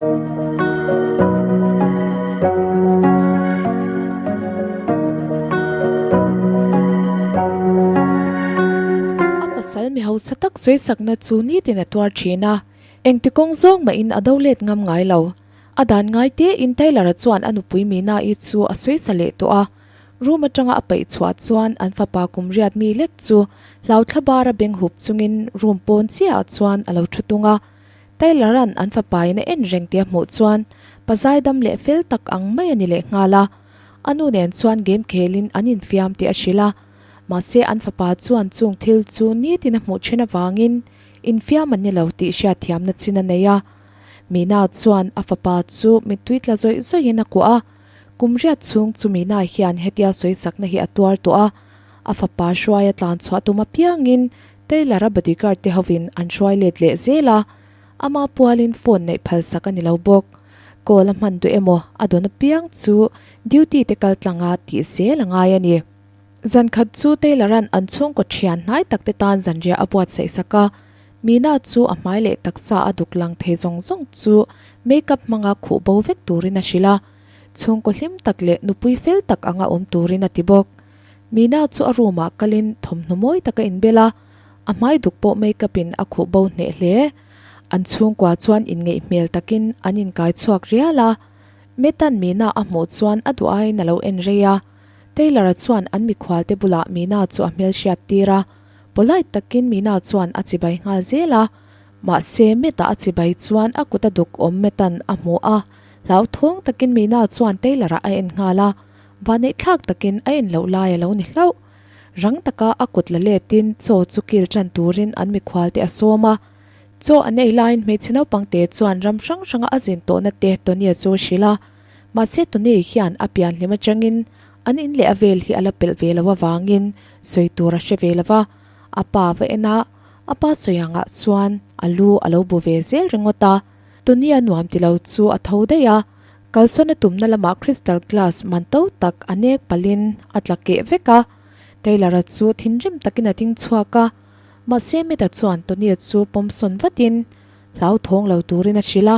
A pasal mi hausa tak sawisakna chu nitin a tuar thin a, engti kawng zawng mahin a do let ngam ngai lo. A dan ngai tein Taylor-a chuan a nupui Mina-i chu a sawisa leh tawh a, room atanga a paih chhuah chuan an fapa kum riat mi lek chu hlauthla bara beng hup chungin room pawn chiahah chuan a lo thu tung a. Taylor-a'n an fapain a en reng tih a hmuh chuan pa zaidam leh fel tak ang mai a ni leh nghal a. A nu nen chuan game khelin an infiam tih a hrilh a. Mahse an fapa chuan chung thil chu nitin a hmuh thin avangin infiam an ni lo tih hriatthiamna chin a nei a. Mina chuan a fapa chu mittui tla zawih zawihin a kuah a. Kum riat chhung chu Mina hian hetia sawisakna hi a tuar tawh a. A fapa hruaia tlan chhuah tum apiangin Taylor-a bodyguard te hovin an hruai let leh zel a, ama pualin phone neih phalsak a ni lo bawk. Call a hman duh emaw a dawn apiang chu duty te kal tlanga tih zel a ngai a ni. Zan khat chu Taylor-a'n an chhungkaw thian hnai tak te tan zanriah a buatsaih sak a, Mina chu a hmai leh taksa a duk lang thei zawng zawng chu makeup hmanga khuh bo vek turin a hrilh a, chhungkaw hlim tak leh nupui fel tak anga awm turin a ti bawk. Mina chu a room ah kalin thawmhnaw mawi tak a inbel a, a hmai duk pawh makeup in a khuh bo hneh hle. An chhungkua chuan inngeih hmel takin an inkai chhuak rial a. Metan Mina a hmuh chuan a duh aiin a lo en rei a. Taylor-a chuan an mikhual te bulah Mina chu a hmelhriat tir a, polite takin Mina chuan a chibai nghal zel a. Mahse Meta a chibai chuan a kut a duk awm Metan a hmu a, hlauthawng takin Mina chuan Taylor-a a en nghal a. Vaneihthlak takin a en loh lai a lo ni hlauh. Rang taka a kut la letin chaw chu kil tan turin an mikhual te a sawm a. Chaw an ei laiin hmeichhe naupang te chuan ram hrang hranga a zin tawhna te Tony-a chu a hrilh a. Mahse Tony hian a pian hlim atangin an in leh a vel hi a la pelh ve lo avangin sawi tur a hre ve lo va. A pa va en a, a pa sawi angah chuan a lu a lo bu ve zel ringawt a. Tony-a nuam ti lo chu a tho daih a. Kalsawn a tumna lamah crystal glass man to tak a nek palhin a tla keh vek a, Taylor-a chu thinrim takin a ding chhuak a, mahse Mita chuan Tony-a chu pawm sawn vatin hlauthawng lo turin a hrilh a,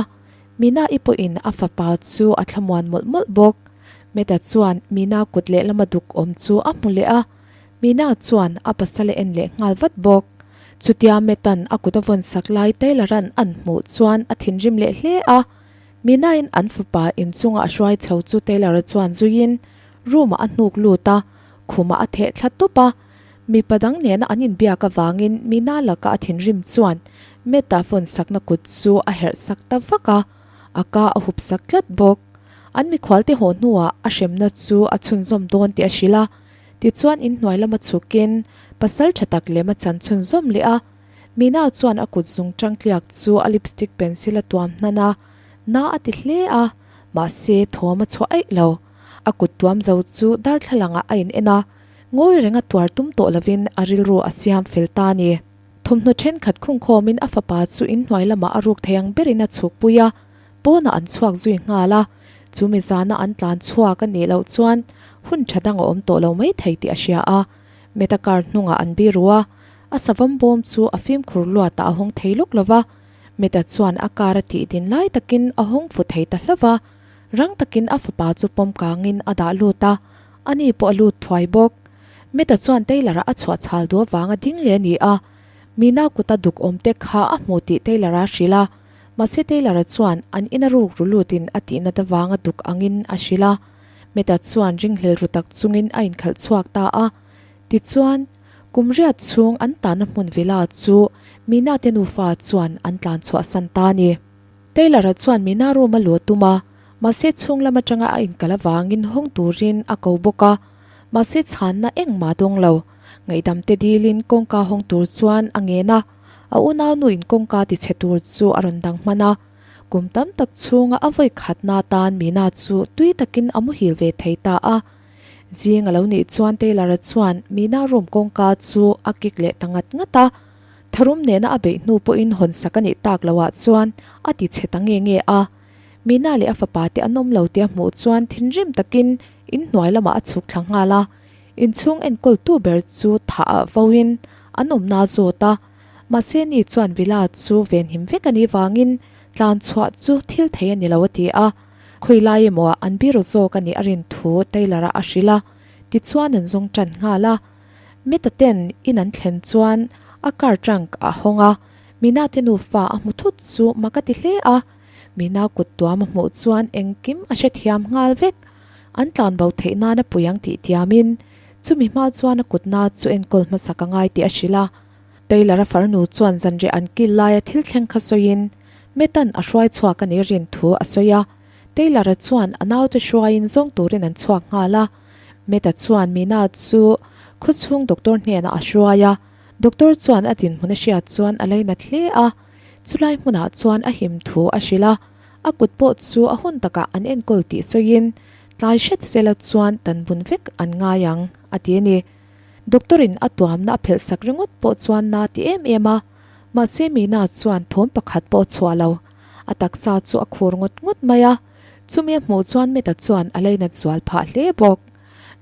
Mina-i pawhin a fapa chu a thlamuan mawlh mawlh bawk. Mita chuan Mina kut lehlama duk awm chu a hmu leh a, Mina chuan a pasal a en leh nghal vat bawk. Chutia Meta'n a kut a vawn sak lai Taylor-a'n an hmuh chuan a thinrim leh hle a, Minain an fapa inchunga a hruai chho chu Taylor-a chuan zuiin room-ah a hnuk lut a, khumah a theh thla tawp a. Mipa dang nena an inbiak avangin Mina laka a thinrim chuan Meta phone sakna kut chu a herh sak ta vak a, a ka a hup sak tlat bawk. An mikhualte haw hnuah a hremna chu a chhunzawm dawn tih a hrilh a, tichuan inhnuai lama chhukin pasal tha tak lem a chan chhunzawm leh a. Mina chuan a kut zung tang tliak chu a lipstick pencil a tuam hnan a, na a ti hle a, mahse thawm a chhuah eih lo. A kut tuam zo chu darthlalang ah a in en a, ngawi renga tuar tum tawh lovin a rilru a siam fel ta a ni. Thawmhnaw thenkhat khungkhawmin a fapa chu inhnuai lamah a ruk thei ang berin a chhukpui a, pawnah an chhuak zui nghal a, chu mi zana an tlan chhuak a nih loh chuan hun tha dang a awm tawh lo mai thei tih a hria a, Meta car hnungah an biru a, a savawm bawm chu a fimkhur luatah a hawng thei lawk lo va, Meta chuan a car a tih din lai takin a hawng fu thei ta hlauh va, rang takin a fapa chu pawm kangin a dah lut a, ani pawh a lut thuai bawk. Meta chuan Taylor-a a chhuah chhal duh avanga ding leh a ni a, Mina kuta duk awm te kha a hmu tih Taylor-a a hrilh a, mahse Taylor-a chuan an ina ruk ru lutin a tih nat avanga duk angin a hrilh a. Meta chuan ringhlel ru tak chungin a inkhalh chhuak ta a. Tichuan, kum riat chhung an tanna hmun villa chu Mina te nufa chuan an tlan chhuahsan ta a ni. Taylor-a chuan Mina room a luh a tum a, mahse chhung lam atanga a inkal avangin hawng turin a ko bawk a, mahse chhanna engmah a dawng lo. Ngaihdam te dilin kawngka hawng tur chuan a ngen a, a unaunu in kawngka tichhe tur chu a rawn dang hman a. Kum tam tak chhunga a vawi khatna atan Mina chu tui takin a muhil ve thei ta a. Zing a lo nih chuan Taylor-a chuan Mina room kawngka chu a kik leh ta ngat ngat a. Tharum nena a beih hnu pawhin hawnsak a nih tak loah chuan a ti chhe ta nge nge a. Mina leh a fapa te an awm lo tih a hmuh chuan thinrim takin inhnuai lamah a chhuk thla nghal a. Inchhung enkawltu ber chu thah ah voin an awmna a zawt a. Mahse ni chuan villa chu venhim vek a nih vangin Tlan chhuah chu thil thei a ni lo a ti a. Khawi lai emaw ah an biru zawk a nih a rin thu Taylor-a a hrilh a, tichuan an zawng tan nghal a. Meta ten in an thlen chuan a car trunk a hawng a, Mina te nufa a hmu thut chu mak a ti hle a. Mina kut tuam a hmuh chuan engkim a hrethiam nghal vek. An tlan bo theih nan a pui ang tih tiamin chumi hma chuan a kutna chu enkawl hmasak a ngai tih a hrilh a. Taylor-a farnu chuan zanriah an kil laia thil thleng kha sawiin Metan a hruai chhuak a nih rin thu a sawi a. Taylor-a chuan a naute hruaiin zawng turin an chhuak nghal a. Meta chuan Mina chu khawchhung doctor hnenah a hruai a. Doctor chuan a dinhmun a hriat chuan a lainat hle a. Chulai hmunah chuan a him thu a hrilh a. A kut pawh chu a hun takah an enkawl tih sawiin tlai hret sela chuan tan bun vek an ngai ang, a ti a ni. Doctor in a tuamna a phelh sak ringawt pawh chuan na ti em em a, mahse Mina chuan thawm pakhat pawh a chhuah lo. A taksa chu a khur ngawt ngawt mai a, chumi a hmuh chuan Meta chuan a leinat zual phah hle bawk.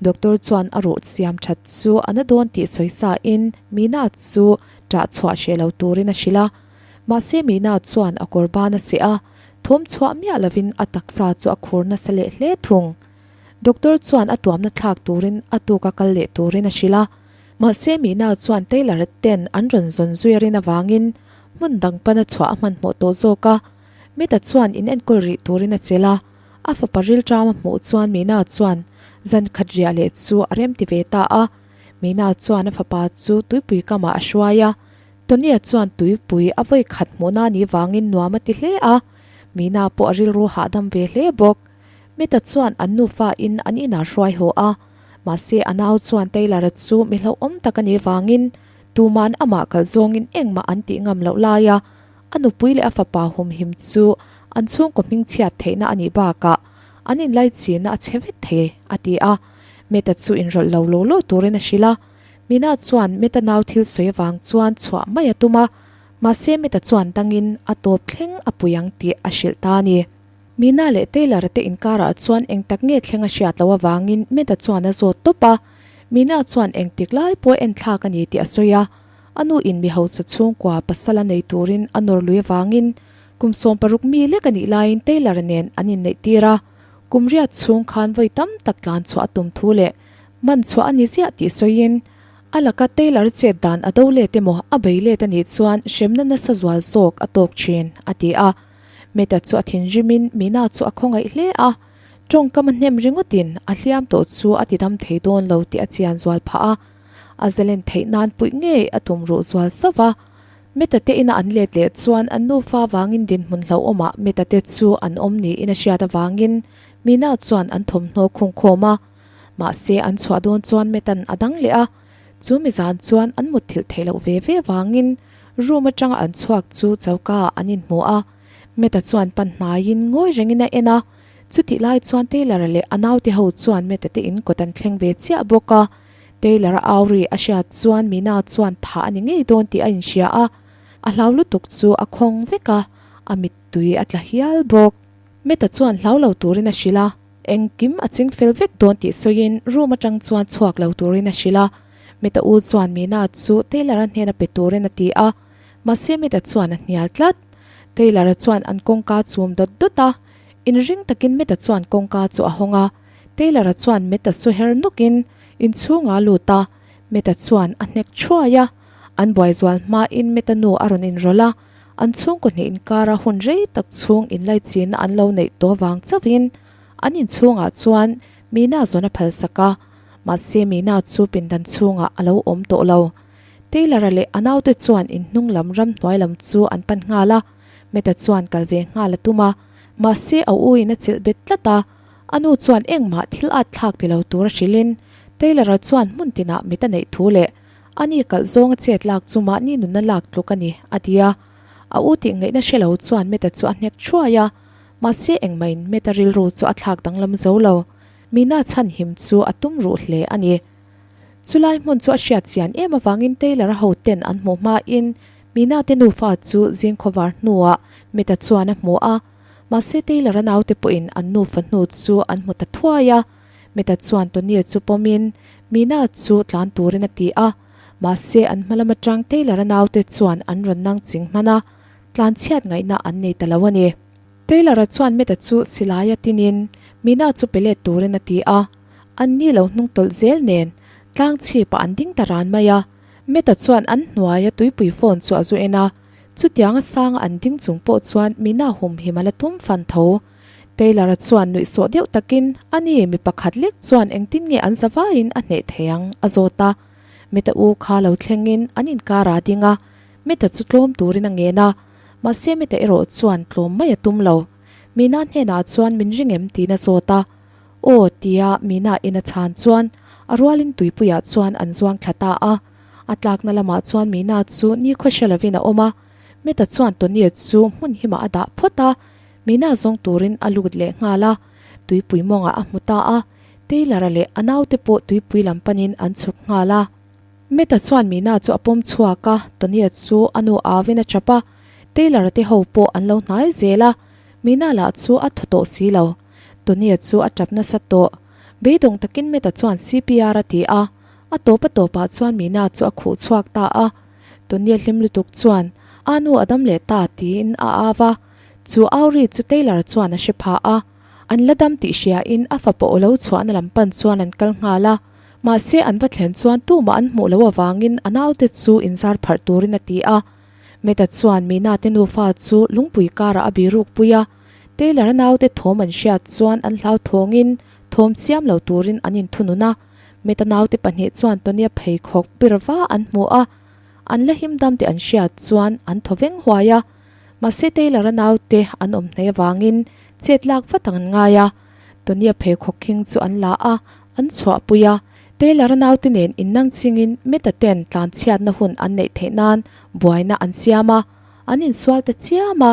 Doctor chuan a ruh siam that chu a na dawn tih sawi sa in Mina chu ṭah chhuah hreh lo turin a hrilh a, mahse Mina chuan a kawr ban a seh a, thawm chhuah miah lovin a taksa chu a khur nasa leh hle thung. Doctor chuan a tuamna thlak turin a tuk a kal leh turin a hrilh a, mahse Mina chuan Taylor-a ten an rawn zawn zui a rin avangin hmun dang pana chhuah a hmanhmawh tawh zawk a. Mita chuan in enkawl rih turin a chelh a, a fapa rilṭam a hmuh chuan Mina chuan zan khat riah leh chu a remti ve ta a. Mina chuan a fapa chu tuipui kamah a hruai a, Tony-a chuan tuipui a vawi khat hmuhna ni vangin nuam a ti hle a, Mina pawh a rilru hahdam ve hle bawk. Mita chuan an nufa in an inah hruai haw a, mahse a nau chuan Taylor-a chu mi hlauhawm tak a nih vangin tuman amah kalh zawngin engmah an tih ngam loh laia a nupui leh a fapa humhim chu an chhungkaw hmingchhiat theihna a nih bakah an inlaichinna a chhe vek thei a ti a. Mita chu inrawlh lo law law turin a hrilh a, Mina chuan Mita nau thil sawi avang chuan chhuah mai a tum a, mahse Mita chuan dangin a tawp thleng a pui ang tih a hrilh ta a ni. Mina leh Taylor-a te inkarah chuan eng tak nge thleng a hriat loh avangin Meda chuan a zawt tawp a. Mina chuan eng tik lai pawh en thlak a ni tih a sawi a. A nu in mi hausa chhungkua pasal a nei turin a nawr lui avangin kum 16 mi lek a nih laiin Taylor-a nen an inneih tir a. Kum riat chhung khan vawi tam tak tlan chhuah a tum thu leh man chhuah a ni ziah tih sawiin a laka Taylor chet dan a do let emaw a bei let a nih chuan hremna nasa zual zawk a tawk thin, a ti a. Meta chu a thinrimin Mina chu a khawngaih hle a, tawngkam a hnem ringawtin a hliam tawh chu a tidam thei dawn lo tih a chian zual phah a, a zalen theih nan puih ngei a tum ruh zual zauh a. Meta te ina an let leh chuan an nufa vangin dinhmun hlauhawmah Meta te chu an awm niin a hriat avangin Mina chuan an thawmhnaw khungkhawm a, mahse an chhuah dawn chuan Meta'n a dang leh a, chu mi zan chuan an mutthilh theih loh ve ve vangin Room atanga an chhuak chu choka ah an inhmu a, Meta chuan pan hnaiin ngawi rengin a en a, chutih lai chuan Taylor-a leh a naute ho chuan Meta te in kawt an thleng ve chiah bawk a, Taylor-a au ri a hriat chuan Mina chuan thah a ni ngei dawn tih a inhria a, a hlau lutuk chu a khawng vek a, a mittui a tla hial bawk. Meta chuan hlau lo turin a hrilh a, Engkim a ching fel vek dawn tih sawiin room atang chuan chhuak lo turin a hrilh a. Mita u chuan Mina chu Taylor-a hnena pe turin a ti a, mahse Mita chuan a hnial tlat. Taylor-a chuan an kawngka chum dawt dawt a, inring takin Mita chuan kawngka chu a hawng a. Taylor-a chuan Mita su her nawkin inchhungah a lut a, Mita chuan a hnek thuai a. An buai zual hmain Mita nu a rawn inrawlh a, An chhungkaw hnih inkara hun rei tak chhung inlaichinna an lo neih tawh vang chauhin an inchhungah chuan Mina zawn a phalsak a, mahse Mina chu pindan chhungah a lo awm tawh lo. Taylor-a leh a naute chuan inhnung lam ramhnuai lam chu an pan nghal a, Meta chuan kal ve nghal a tum a, mahse a u in a chilh bet tlat a, a nu chuan engmah thil at thlak ti lo tur a hrilhin Taylor-a chuan hmun tinah mit a neih thu leh A ni kalh zawnga chet lak chu mahni nunna lak tluk a ni, a ti a. A u tih ngaihna hre lo chuan Meta chu a hnek thuai a, mahse engmahin Meta rilru chu a thlak danglam zo lo. Mina chhanhim chu a tum ruh hle a ni. Chulai hmun chu a hriat chian em avangin Taylor-a hoten an hmuh hmain Mina te nufa chu zing khawvar hnuah Meta chuan a hmu a, mahse Taylor-a naute pawhin an nufa hnu chu an hmu ta thuai a. Meta chuan Tony chu pawmin Mina chu tlan turin a ti a, mahse an hma lam atang Taylor-a naute chuan an rawn nang ching hman a. Tlanchhiat ngaihna an nei ta lo a ni. Taylor-a chuan Matt-a chu silaia tinin Mina chu pe let turin a ti a. An ni lo hnung tawlh zel nen tlang chhipah an ding ta ran mai a. Matt-a chuan an hnuaia tuipui phone chu a zu en a. Chutianga sanga an ding chung pawh chuan Mina humhim a la tum fan tho. Taylor-a chuan nuihsawh deuh takin, Ani, mi pakhat lek chuan engtin nge an zavaiin a hneh thei ang? a zawt a. Matt-a u kha lo thlengin an inkar a ding a. Meta chu tlawm turin a ngen a, mahse Meta erawh chuan tlawm mai a tum lo. Mina hnenah chuan min ring em tiin a zawt a. Aw tia Mina in a chhan chuan a rualin tuipuiah chuan an zuang thla ta a. A tlakna lamah chuan Mina chu nikhua hre lovin a awm a. Meta chuan Tony chu hmun himah a dah phawt a, Mina zawng turin a lut leh nghal a. Tuipui mawngah a hmu ta a, Taylor-a leh a naute pawh tuipui lam panin an chhuk nghal a. Meta chuan Mina chu a pawm chhuak a, Tonya chu a nu avin a chap a, Taylor-a te ho pawh an lo hnai zel a, Mina lah chu a thaw tawh si lo. Tonya chu a tap nasa tawh. Beidawng takin Meta chuan CPR a ti a, a tawp a tawpah chuan Mina chu a khuh chhuak ta a. Tonya hlim lutuk chuan, A nu a dam leh ta tiin a au a, chu au ri chu Taylor-a chuan a hre pha a. An la dam tih hriain a fapa aw lo chhuahna lam pan chuan an kal nghal a. Mahse an va thlen chuan tumah an hmuh loh avangin a naute chu inzar pharh turin a ti a. Meta chuan Mina te nufa chu lungpui karah a biruk pui a, Taylor-a naute thawm an hriat chuan an hlauthawngin thawm siam lo turin an inthunun a. Meta naute pahnih chuan Tonya pheikhawk bir va an hmu a, an la him dam tih an hriat chuan an thaw veng huai a. Mahse Taylor-a naute an awm hnaih avangin chet lak vat ang an ngai a. Tonya pheikhawk khing chu an la a, an chhuahpui a. Taylor-a naute nen innang chingin Meta ten tlanchhiatna hun an neih theih nan buaina an siam a, an insual ta chiam a.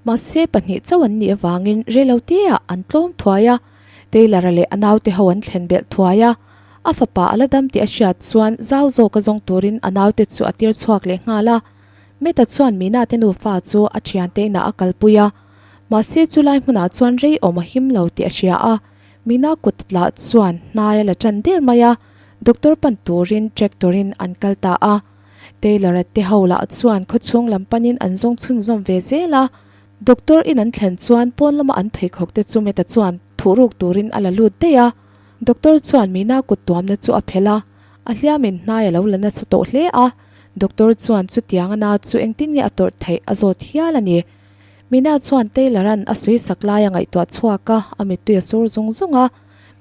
Mahse pahnih chauh an nih avangin reiloteah an tlawm thuai a. Taylor-a leh a naute ho an thlen belh thuai a. A fapa a la dam tih a hriat chuan zau zawka zawng turin a naute chu a tir chhuak leh nghal a. Meta chuan Mina te nufa chu a thiante inah a kalpui a. Mahse chulai hmunah chuan rei awm a him lo tih a hria a. Mina kut lah chuan hnai a la tan der mai a, doctor pan turin tractor in an kal ta a. Taylor-a te ho lah chuan khawchhung lam panin an zawng chhunzawm ve zel a. Doctor in an thlen chuan pawn lama an pheikhawk te chu Meta chuan thuhruk turin a la lut daih a. Doctor chuan Mina kut tuamna chu a phelh a, a hliamin hnai a lo la nasa tawh hle a. Doctor chuan chutiang a na chu engtin nge a tawrh theih a zawt hial a ni. Mina chuan Taylor-a'n a sawi sak lai a ngaihtuah chhuak a, a mittui a sur zung zung a.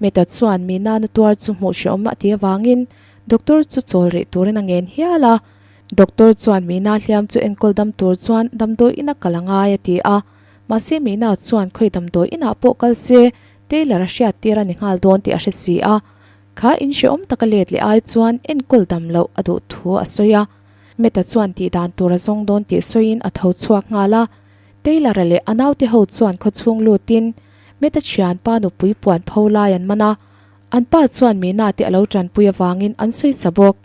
Meta chuan Mina na tuar chu hmuh hrehawm a ti avangin doctor chu chawl rih turin a ngen hial a. Doctor chuan Mina hliam chu enkawl dam tur chuan damdawi ina kal a ngai a ti a. Mahse Mina chuan khawi damdawi inah pawh kal se Taylor a hriat tir a ni nghal dawn tih a hre si a. Kha in hrehawm taka let leh ai chuan enkawl dam loh a duh thu a sawi a. Meta chuan tih dan tur a zawng dawn tih sawiin a tho chhuak nghal a. Taylor-a leh a naute ho chuan khawchhung lutin Meta thianpa nupui puan pho lai an man a. An pa chuan Mina te a lo tanpui avangin an sawi sa bawk.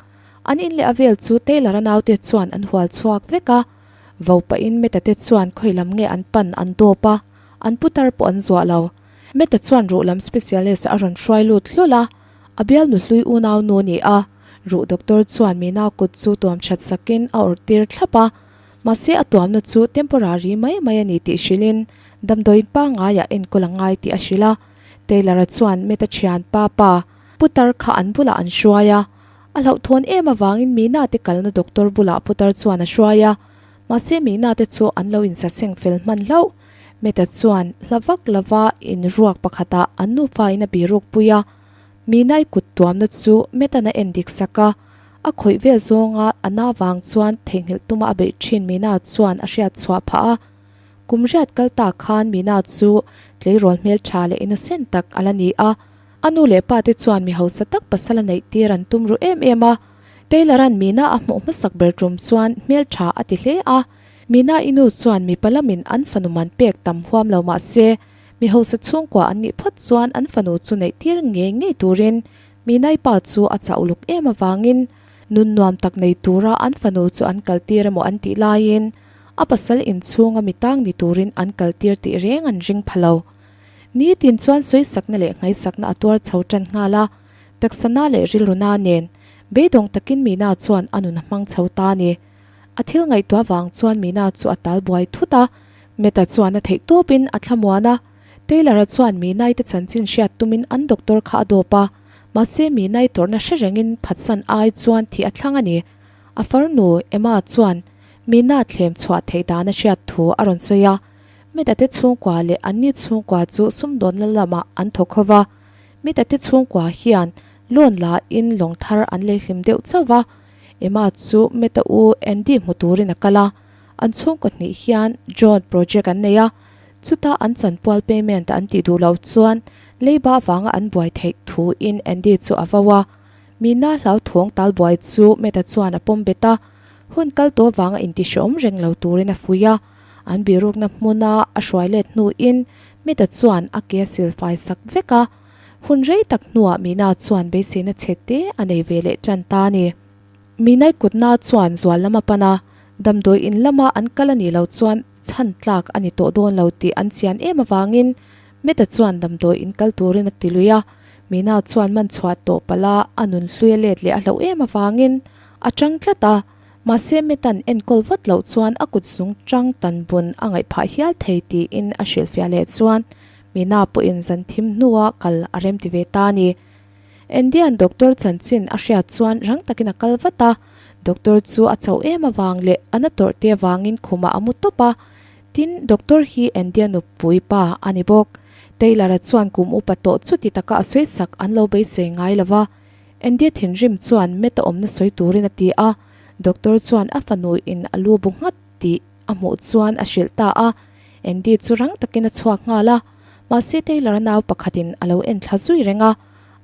An in leh a vel chu Taylor-a naute chuan an hual chhuak vek a. Vo pahin Meta te chuan khawi lam nge an pan an dawp a, an putar pawh an zuah lo. Meta chuan ruh lam specialist a rawn hruai lut hlawl a. A bialnu hlui unau nu a ni a, ruh doctor chuan Mina kut chu tuam that sakin a awrh tir thlap a, mahse a tuamna chu temporary mai mai a ni tih hrilhin damdawiin pangaiah enkawl a ngai tih a hrilh a. Taylor-a chuan Meta thianpa pa putar kha an bulah an hruai a, a hlauhthawn em avangin Mina te kalna doctor bulah putar chuan a hruai a, mahse Mina te chu an lo insaseng fel hman hlauh. Meta chuan hla vak lova inruak pakhatah an nufa in a biruk pui a, Minai kut tuamna chu Metan a en dik sak a, a khawih vel zawnga a na vang chuan theihnghilh tuma a beih thin Mina chuan a hriat chhuah phah a. Kum riat kal ta khan Mina chu tleirawl hmeltha leh innocent tak a la ni a, a nu leh pa te chuan mi hausa tak pasal a neih tir an tum ruh em em a. Taylor-a'n Mina a hmuh hmasak ber tum chuan hmeltha a ti hle a, Mina i nu chuan mipa lamin an fanu man pek tam huam lo mah se, Mi hausa chhungkua an nih phawt chuan an fanu chu neih tir ngei ngei turin Minai pa chu a chauh luk em avangin nun nuam tak nei tura an fanu chu an kal tir emaw an tih laiin a pasal inchhunga mi tang ni turin an kal tir tih reng an ring pha lo. Nitin chuan sawisakna leh nghaisakna a tuar chho tan nghal a, taksana leh rilruna nen beidawng takin Mina chuan a nun a hmang chho ta a ni. A thil ngaihtuah vang chuan Mina chu a tal buai thut a, Meta chuan a theih tawpin a thlamuan a. Taylor-a chuan Minai te chanchin hriat tumin an doctor kha a dawp a, mahse Minai tawrhna hre rengin phatsan ai chuan thih a thlang a ni. A farnu Emma chuan Mina thlem chhuah theih dan a hriat thu a rawn sawi a, Meta te chhungkua leh anni chhungkua chu sumdawnna lamah an thawk ho va. Meta te chhungkua hian loan la in lawng thar an lei hlim deuh chauh va, Emma chu Meta u Andy hmu turin a kal a, an chhungkaw hnih hian joint project an nei a, chuta an chanpual payment an tih duh loh chuan leiba avanga an buai theih thu in Andy chu a vo a. Mina hlauthawng talbuai chu Meta chuan a pawm bet a, hun kal tawh avanga intihreawm reng lo turin a fuih a, an birukna hmuna a hruai let hnuin Meta chuan a ke a silfai sak vek a. Hun rei tak hnuah Mina chuan beiseina chhe te a nei ve leh tan ta a ni. Minai kutna chuan zual lam a pan a, damdawi in lama an kal a nih loh chuan chhan tlak a ni tawh dawn lo tih an chian em avangin Meta chuan damdawi in kal turin a ti lui a. Mina chuan man chhuah tawh palh a, a nun hlui a let leh a hlauh em avangin a tang tlat a. Mahse Meta'n enkawl vat loh chuan a kut zung tang tan bun a ngaih phah hial thei tiin a hrilhfiah leh chuan Mina pawhin zan thim hnua kal a rem ti ve ta a ni. Andy-a'n doctor chanchin a hriat chuan rang takin a kal vat a, doctor chu a chauh em avang leh a na tawrh te avangin khumah a mu tawp a. Tin, doctor hi Andy-a nupui pa a ni bawk. Taylor-a chuan kum upa tawh chuti taka a sawi sak an lo beisei ngai lo va. Andy-a thinrim chuan Matt-a awmna sawi turin a ti a, doctor chuan a fanuin a lu bu nghat tih a hmuh chuan a hrilh ta a. Andy chu rang takin a chhuak nghal a, mahse Taylor-a nau pakhatin a lo en thla zui reng a,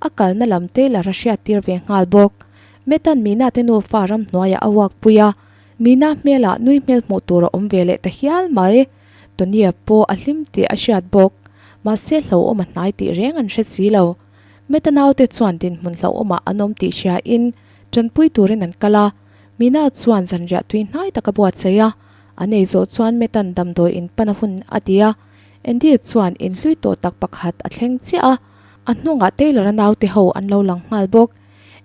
a kalna lam Taylor a hriattir ve nghal bawk. Matt-a'n Mina te nufa ramhnuaiah a uak pui a, Mina hmelah nui hmel hmuh tur a awm ve leh ta hial mai. Tony-a pawh a hlim tih a hriat bawk, mahse hlauhawm a hnai tih reng an hre si lo. Matt-a naute chuan dinhmun hlauhawmah an awm tih hriain tanpui turin an kal a, Mina chuan zanriah tui hnai tak a buatsaih a, An ei zawh chuan Metan damdawi in pan a hun a ti a, Andy chuan in hlui tawh tak pakhat a thleng chiah a, a hnungah Taylor-a naute ho an lo lang nghal bawk.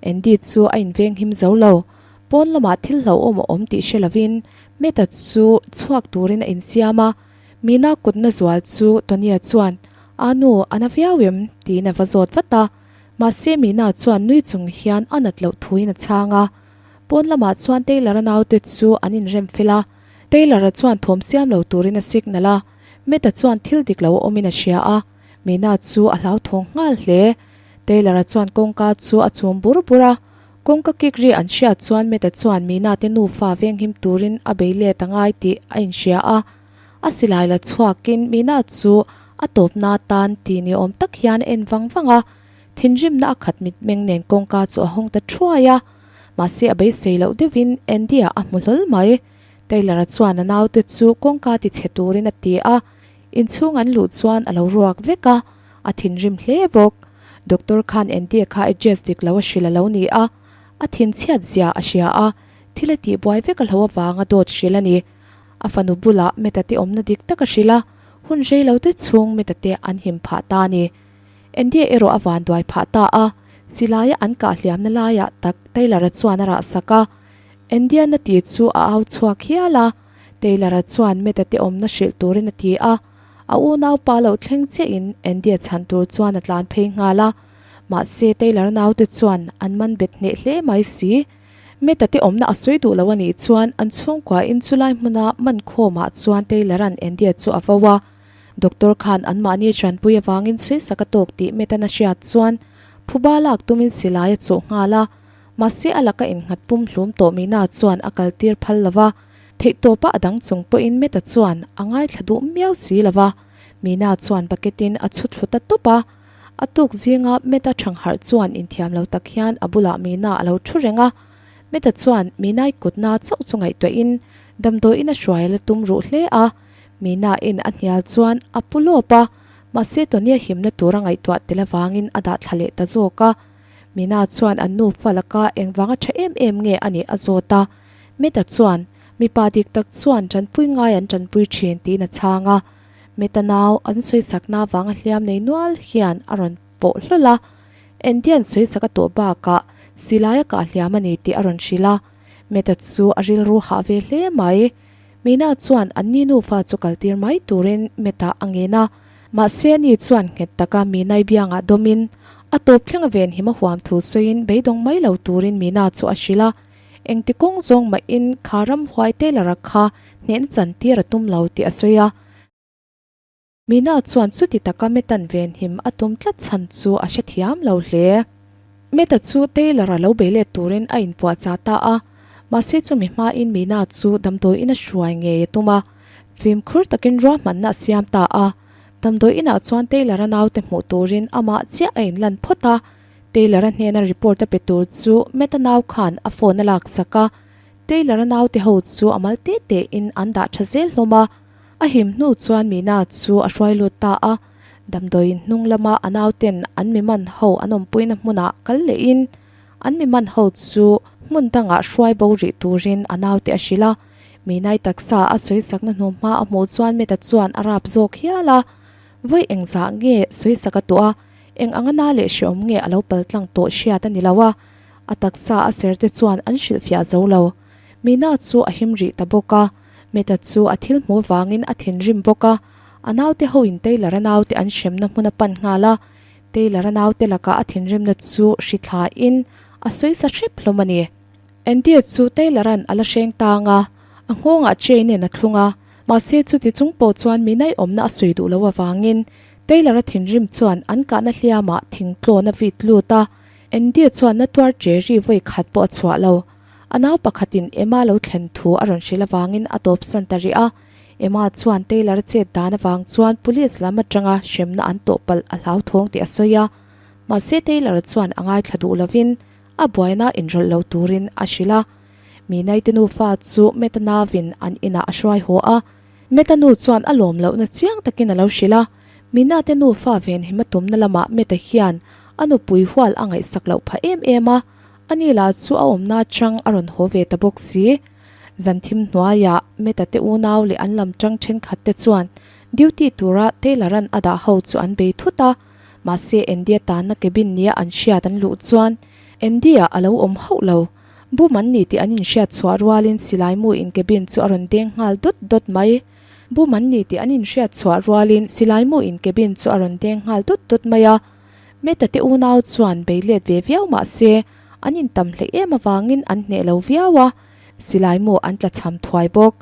Andy chu a inveng him zo lo, pawn lamah thil hlauhawm a awm tih hre lovin Meta chu chhuak turin a insiam a, Mina kutna zual chu Tonya chuan, A nu, a na viau em? tiin a va zawt vat a, mahse Mina chuan nui chung hian a nat loh thuin a chhang a. Pawn lamah chuan Taylor-a naute chu an inrem fel a, Taylor-a chuan thawm siam lo turin a signal a, Matt-a chuan thil dik lo a awmin a hria a, Mina chu a hlauthawng nghal hle. Taylor-a chuan kawngka chu a chhum bur bur a, kawngka kik ri an hriat chuan Matt-a chuan Mina te nufa venghim turin a bei let a ngai tih a inhria a, a silai la chhuakin Mina chu a tawpna atan ti ni awm tak hian a en vang vang a. Thinrimna a khat mitmeng nen kawngka chu a hawng ta thuai a, mahse a beisei loh deuhin Andy-a a hmu hlawl mai. Taylor-a chuan a naute chu kawngka ti chhe turin a ti a, inchhung an luh chuan a lo ruak vek a, a thinrim hle bawk. Doctor khan Andy-a kha address dik lo a hrilh a lo ni a, a thinchhiat zia a hria a, thil a tihbuai vek a hlo avanga dawt hrilh a ni. A fanu bulah Meta te awmna dik tak a hrilh a, hun rei lo te chhung Meta te an him phah ta a ni. Andy erawh a vanduai phah ta a, silaia an kah hliamna laiah tak Taylor-a chuan a rah sak a. Andy-a na ti chu a au chhuak hial a, Taylor-a chuan Matt-a te awmna hrilh turin a ti a. A unaupa lo thleng chiahin Andy-a chhan tur chuan a tlan phei nghal a, mahse Taylor-a naute chuan an man bet hneh hle mai si. Matt-a te awmna a sawi duh lo a nih chuan an chhungkuain chulai hmuna man khawmah chuan Taylor-a'n Andy-a chu a vo a. Doctor khan anmahni tanpui avangin sawisak a tawk tih Metan a hriat chuan phuba lak tumin silai a chawh nghal a, mahse a laka innghat pum hlum tawh Mina chuan a kaltir phal lo va, theihtawpa a dang chung pawhin Meta chuan a ngaithla duh miau si lo va, Mina chuan bucket in a chhu thlu ta tawp a. A tuk zinga Meta thangharh chuan inthiam lo tak hian a bulah Mina a lo thu reng a, Meta chuan Minai kutna chauh chu ngaihtuahin damdawiin a hruai a la tum ruh hle a. Mina in a hnial chuan a pu lawp a, mahse Tony-a himna tur a ngaihtuah tel avangin a dah thla leh ta zawk a. Mina chuan an nufa laka engvanga tha em em nge a nih a zawt a. Meta chuan, Mipa dik tak chuan tanpui ngai an tanpui thin tiin a chhang a. Meta nau an sawisakna avanga hliam nei nual hian a rawn pawh hlawl a. Andy-a'n sawisak a tawh bakah silai a kah hliam a ni tih a rawn hrilh a. Meta chu a rilru hah ve hle mai. Mina chuan anni nufa chu kaltir mai turin Meta a ngen a, mahse ani chuan nghet taka Minai biangah dawmin a tawp thleng a venhim a huam thu sawiin beidawng mai lo turin Mina chu a hrilh a, engti kawng zawng mahin kha ramhuai Taylor-a kha hnehna chantir a tum lo tih a sawi a. Mina chuan chuti taka Metan venhim a tum tlat chhan chu a hrethiam lo hle. Meta chu Taylor-a lo bei let turin a inpuahchah ta a, mahse chumi hmain Mina chu damdawiin a hruai ngei a tum a, fimkhur takin ruahmanna a siam ta a. Damdawiinah chuan Taylor-a naute hmuh turin amah chiah a inlan phawt a, Taylor-a hnena report a pe tur chu Meta nau khan a phone a laksak a, Taylor-a naute ho chu a mal te tein an dah tha zel hlawm a. A him hnu chuan Mina chu a hruai lut ta a, damdawiin hnung lama a nauten an mi man ho an awmpuina hmunah kal lehin an mi man ho chu hmun dangah hruai bo rih turin a naute a hrilh a. Minai taksa a sawisakna hnu hma a hmuh chuan Meta chuan a rap zawk hial a, vawi engzah nge sawisak a tuah a, eng anga na leh hreawm nge a lo paltlang tawh hriat a ni lo a, a taksa a ser te chuan an hrilhfiah zo lo. Mina chu a him rih ta bawk a. Meta chu a thil hmuh vangin a thinrim bawk a, a naute hoin Taylor-a naute an hremna hmun a pan nghal a. Taylor-a naute lakah a thinrimna chu hri thlain a sawi sa hrep hlawm a ni. Andy-a chu Taylor-a'n a la hreng tang a, a nghawngah chain-in a thlung a, mahse chuti chung pawh chuan mi naihawmna a sawi duh loh avangin Taylor-a thinrim chuan an kahna hliamah thingtlawn a vit lut a, Andy-a chuan na tuar ṭe ri vawi khat pawh a chhuah lo. A nau pakhatin Emma lo thlen thu a rawn hrilh avangin a tawpsan ta rih a. Emma chuan Taylor-a chet dan avang chuan police lam atanga hremna an tawh palh a hlauthawng tih a sawi a. Mahse Taylor-a chuan a ngaithla duh lovin a buaina inrawlh lo turin a hrilh a. Minaite nufa chu Meta nauvin an inah a hruai haw a. Meta nu chuan a lawm lohna chiang takin a lo hrilh a. Minate nufa venhim a tumna lamah Meta hian a nupui hual a ngaihsak loh phah em em a. Ani lah chu a awmna atang a rawn haw ve ta bawk si. Zan thim hnuaiah Meta te unau leh an lam tang thenkhat te chuan duty tura Taylor-a'n a dah ho chu an bei thut a, mahse Andy-a tanna cabin nia an hriat an luh chuan Andy-a a lo awm hauh lo. Bum an ni tih an inhriat chhuah rualin silai mu in cabin chu a rawn deng nghal dawt dawt mai. Bum an ni tih an inhriat chhuah rualin silai mu in cabin chu a rawn deng nghal dawt dawt mai a. Meta te unau chuan bei let ve viau mah se, an intam hleih em avangin an hneh lo viau a, silai mu an tla cham thuai bawk.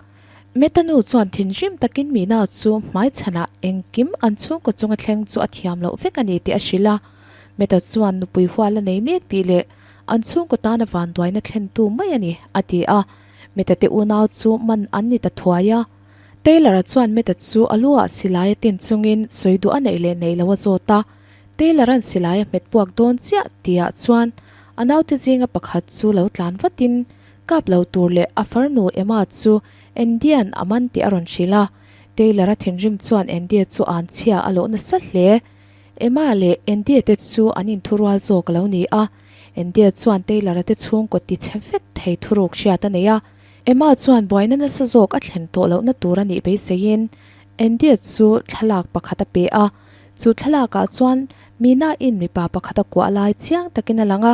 Meta nu chuan thinrim takin Mina chu hmaichhanah engkim an chhungkaw chunga thleng chu a thiam loh vek a ni tih a hrilh a. Meta chuan nupui hual a nei mek tih leh an chhungkaw tana vanduaina thlentu mai a ni, a ti a. Meta te unau chu man an ni ta thuai a. Taylor-a chuan Meta chu a lu-ah silai a tin chungin sawi duh a neih leh neih lo a zawt a. Taylor-a'n silai a hmet puak dawn chiah tihah chuan a naute zinga pakhat chu lo tlan vatin kap lo tur leh a farnu Emma chu Andy-a'n a man tih a rawn hrilh a. Taylor-a thinrim chuan Andy-a chu an chhia a lawh nasa hle. Emma leh Andy-a te chu an inthurual zawk a lo ni a. Andy-a chuan Taylor-a te chhungkaw tichhe vek thei thuruk hriat a nei a. Emma chuan buaina nasa zawk a thlen tawh lohna tur a nih beiseiin Andy-a chu thlalak pakhat a pe a. Chu thlalakah chuan Mina-in mipa pakhat a kuah lai chiang takin a lang a.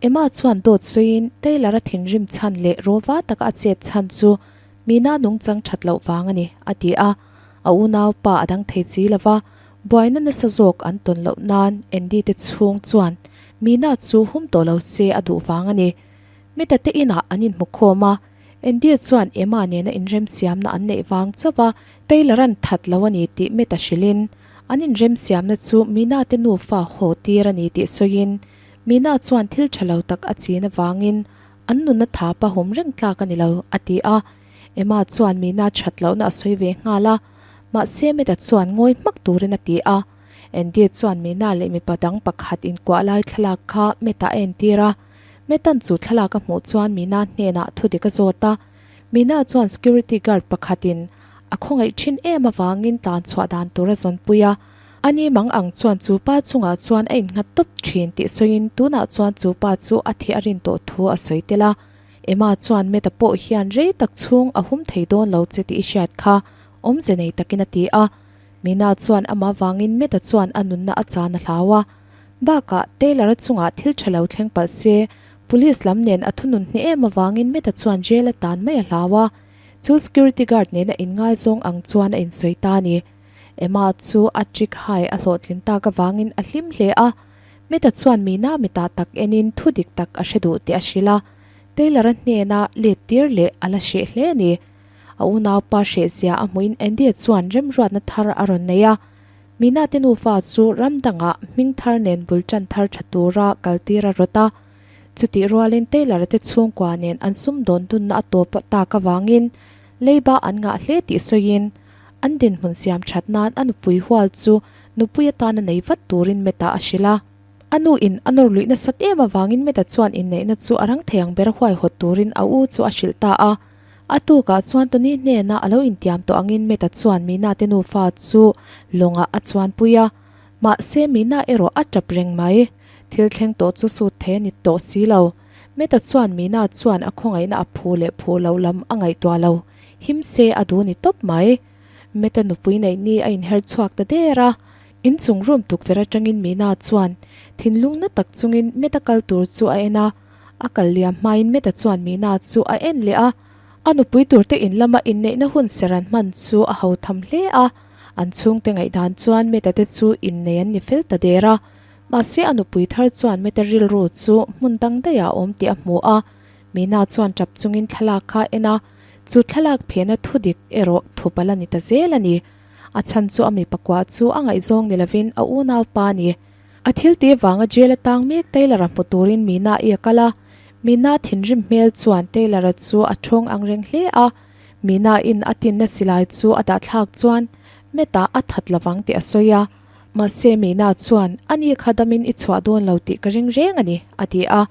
Emma chuan dawt sawiin Taylor-a thinrim chhan leh rawva taka a chet chhan chu Mina nungchang that loh vang a ni, a ti a. A unaupa a dang thei chi lova, buaina nasa zawk an tawn loh nan Andy te chhung chuan Mina chu hum tawh lo se a duh vang a ni. Mita te inah an inhmu khawm a, Andy chuan Emma nena inremsiamna an neih vang chauh a, Taylor-a'n that lo a ni tih Mita hrilhin, an inremsiamna chu Mina te nufa haw tir a ni tih sawiin, Mina chuan thil tha lo tak a chin avangin an nunna tha pahawm reng tlak a ni lo, a ti a. Emma chuan Mina that lohna a sawi ve nghal a, mahse Mita chuan ngawi hmak turin a ti a. Andy chuan Mina leh mipa dang pakhat inkuah lai thlalak kha Mita a entir a. Metan chu thlalak a hmuh chuan Mina hnenah thu dik a zawt a. Mina chuan security guard pakhatin a khawngaih thin em avangin tlan chhuah dan tur a zawnpui a. Ani mang ang chuan chu pa chungah chuan a innghat tawp thin tih sawiin tunah chuan chu pa chu a thih a rin tawh thu a sawi tel a. Emma chuan Meta pawh hian rei tak chhung a hum thei dawn lo che tih i hriat kha awmze nei takin a ti a. Mina chuan amah vangin Meta chuan a nunna a chan a hlau a. Bakah, Taylor-a chungah thil tha lo thleng palh se, Police lam nen a thunun hneh em avangin Meta chuan jail a tan mai a hlau a, chu security guard nena inngaizawng ang chuan a insawi ta a ni. Emma chu a trick hai a hlawhtlin tak avangin a hlim hle a, Meta chuan Mina mitah tak enin thu dik tak a hre duh tih a hrilh a, Taylor-a hnena let tir leh a la hreh hle a ni. A unaupa hrehzia a hmuhin Andy-a chuan remruatna thar a rawn nei a, Mina te nufa chu ram dangah hming thar nen bul tan thar tha tura kal tir a rawt a. Chutih rualin Taylor-a te chhungkua nen an sumdawn dunna a tawp tak avangin leiba an ngah hle tih sawiin an dinhmun siam that nan a nupui hual chu nupui atana nei vat turin Meta a hrilh a. A nu in a nawr luih nasat em avangin Meta chuan inneihna chu a rang thei ang ber huaihawt turin a u chu a hrilh ta a. A tukah chuan Tony hnena a lo intiam tawh angin Meta chuan Mina te nufa chu lawngah a chuanpui a. Mahse Mina erawh a tap reng mai. Thil thleng tawh chu sut thei a ni tawh si lo. Meta chuan Mina chuan a khawngaihna a phu leh phu loh lam a ngaihtuah lo. Him se a duh ni tawp mai. Meta nupui neih ni a inher chhuak ta der a. Inchung room tukverh atangin Mina chuan thinlung na tak chungin Meta kal tur chu a en a. A kal liam hmain Meta chuan Mina chu a en leh a, a nupui turte in lama inneihna hun ser an hman chu a ho tham hle a, an chhungte ngaihdan chuan Meta te chu innei an ni fel ta der a. Mahse a nupui thar chuan Meta rilru chu hmun dang daihah a awm tih a hmu a, Mina chuan tap chungin thlalak kha a en a, chu thlalak phena thudik erawh thup a la ni ta zel a ni. A chhan chu a mipa kuah chu a ngaihzawng ni lovin a unaupa a ni. A thil tih vanga jail a tang mek Taylor-a hmu turin Mina-i a kal a, Mina thinrim hmel chuan Taylor-a chu a thawng ang reng hle a, Mina-in a tinna silai chu a dah thlak chuan Matt-a a that lovang tih a sawi a, mahse Mina chuan a ni kha damin i chhuah dawn lo tih ka ring reng a ni, a ti a.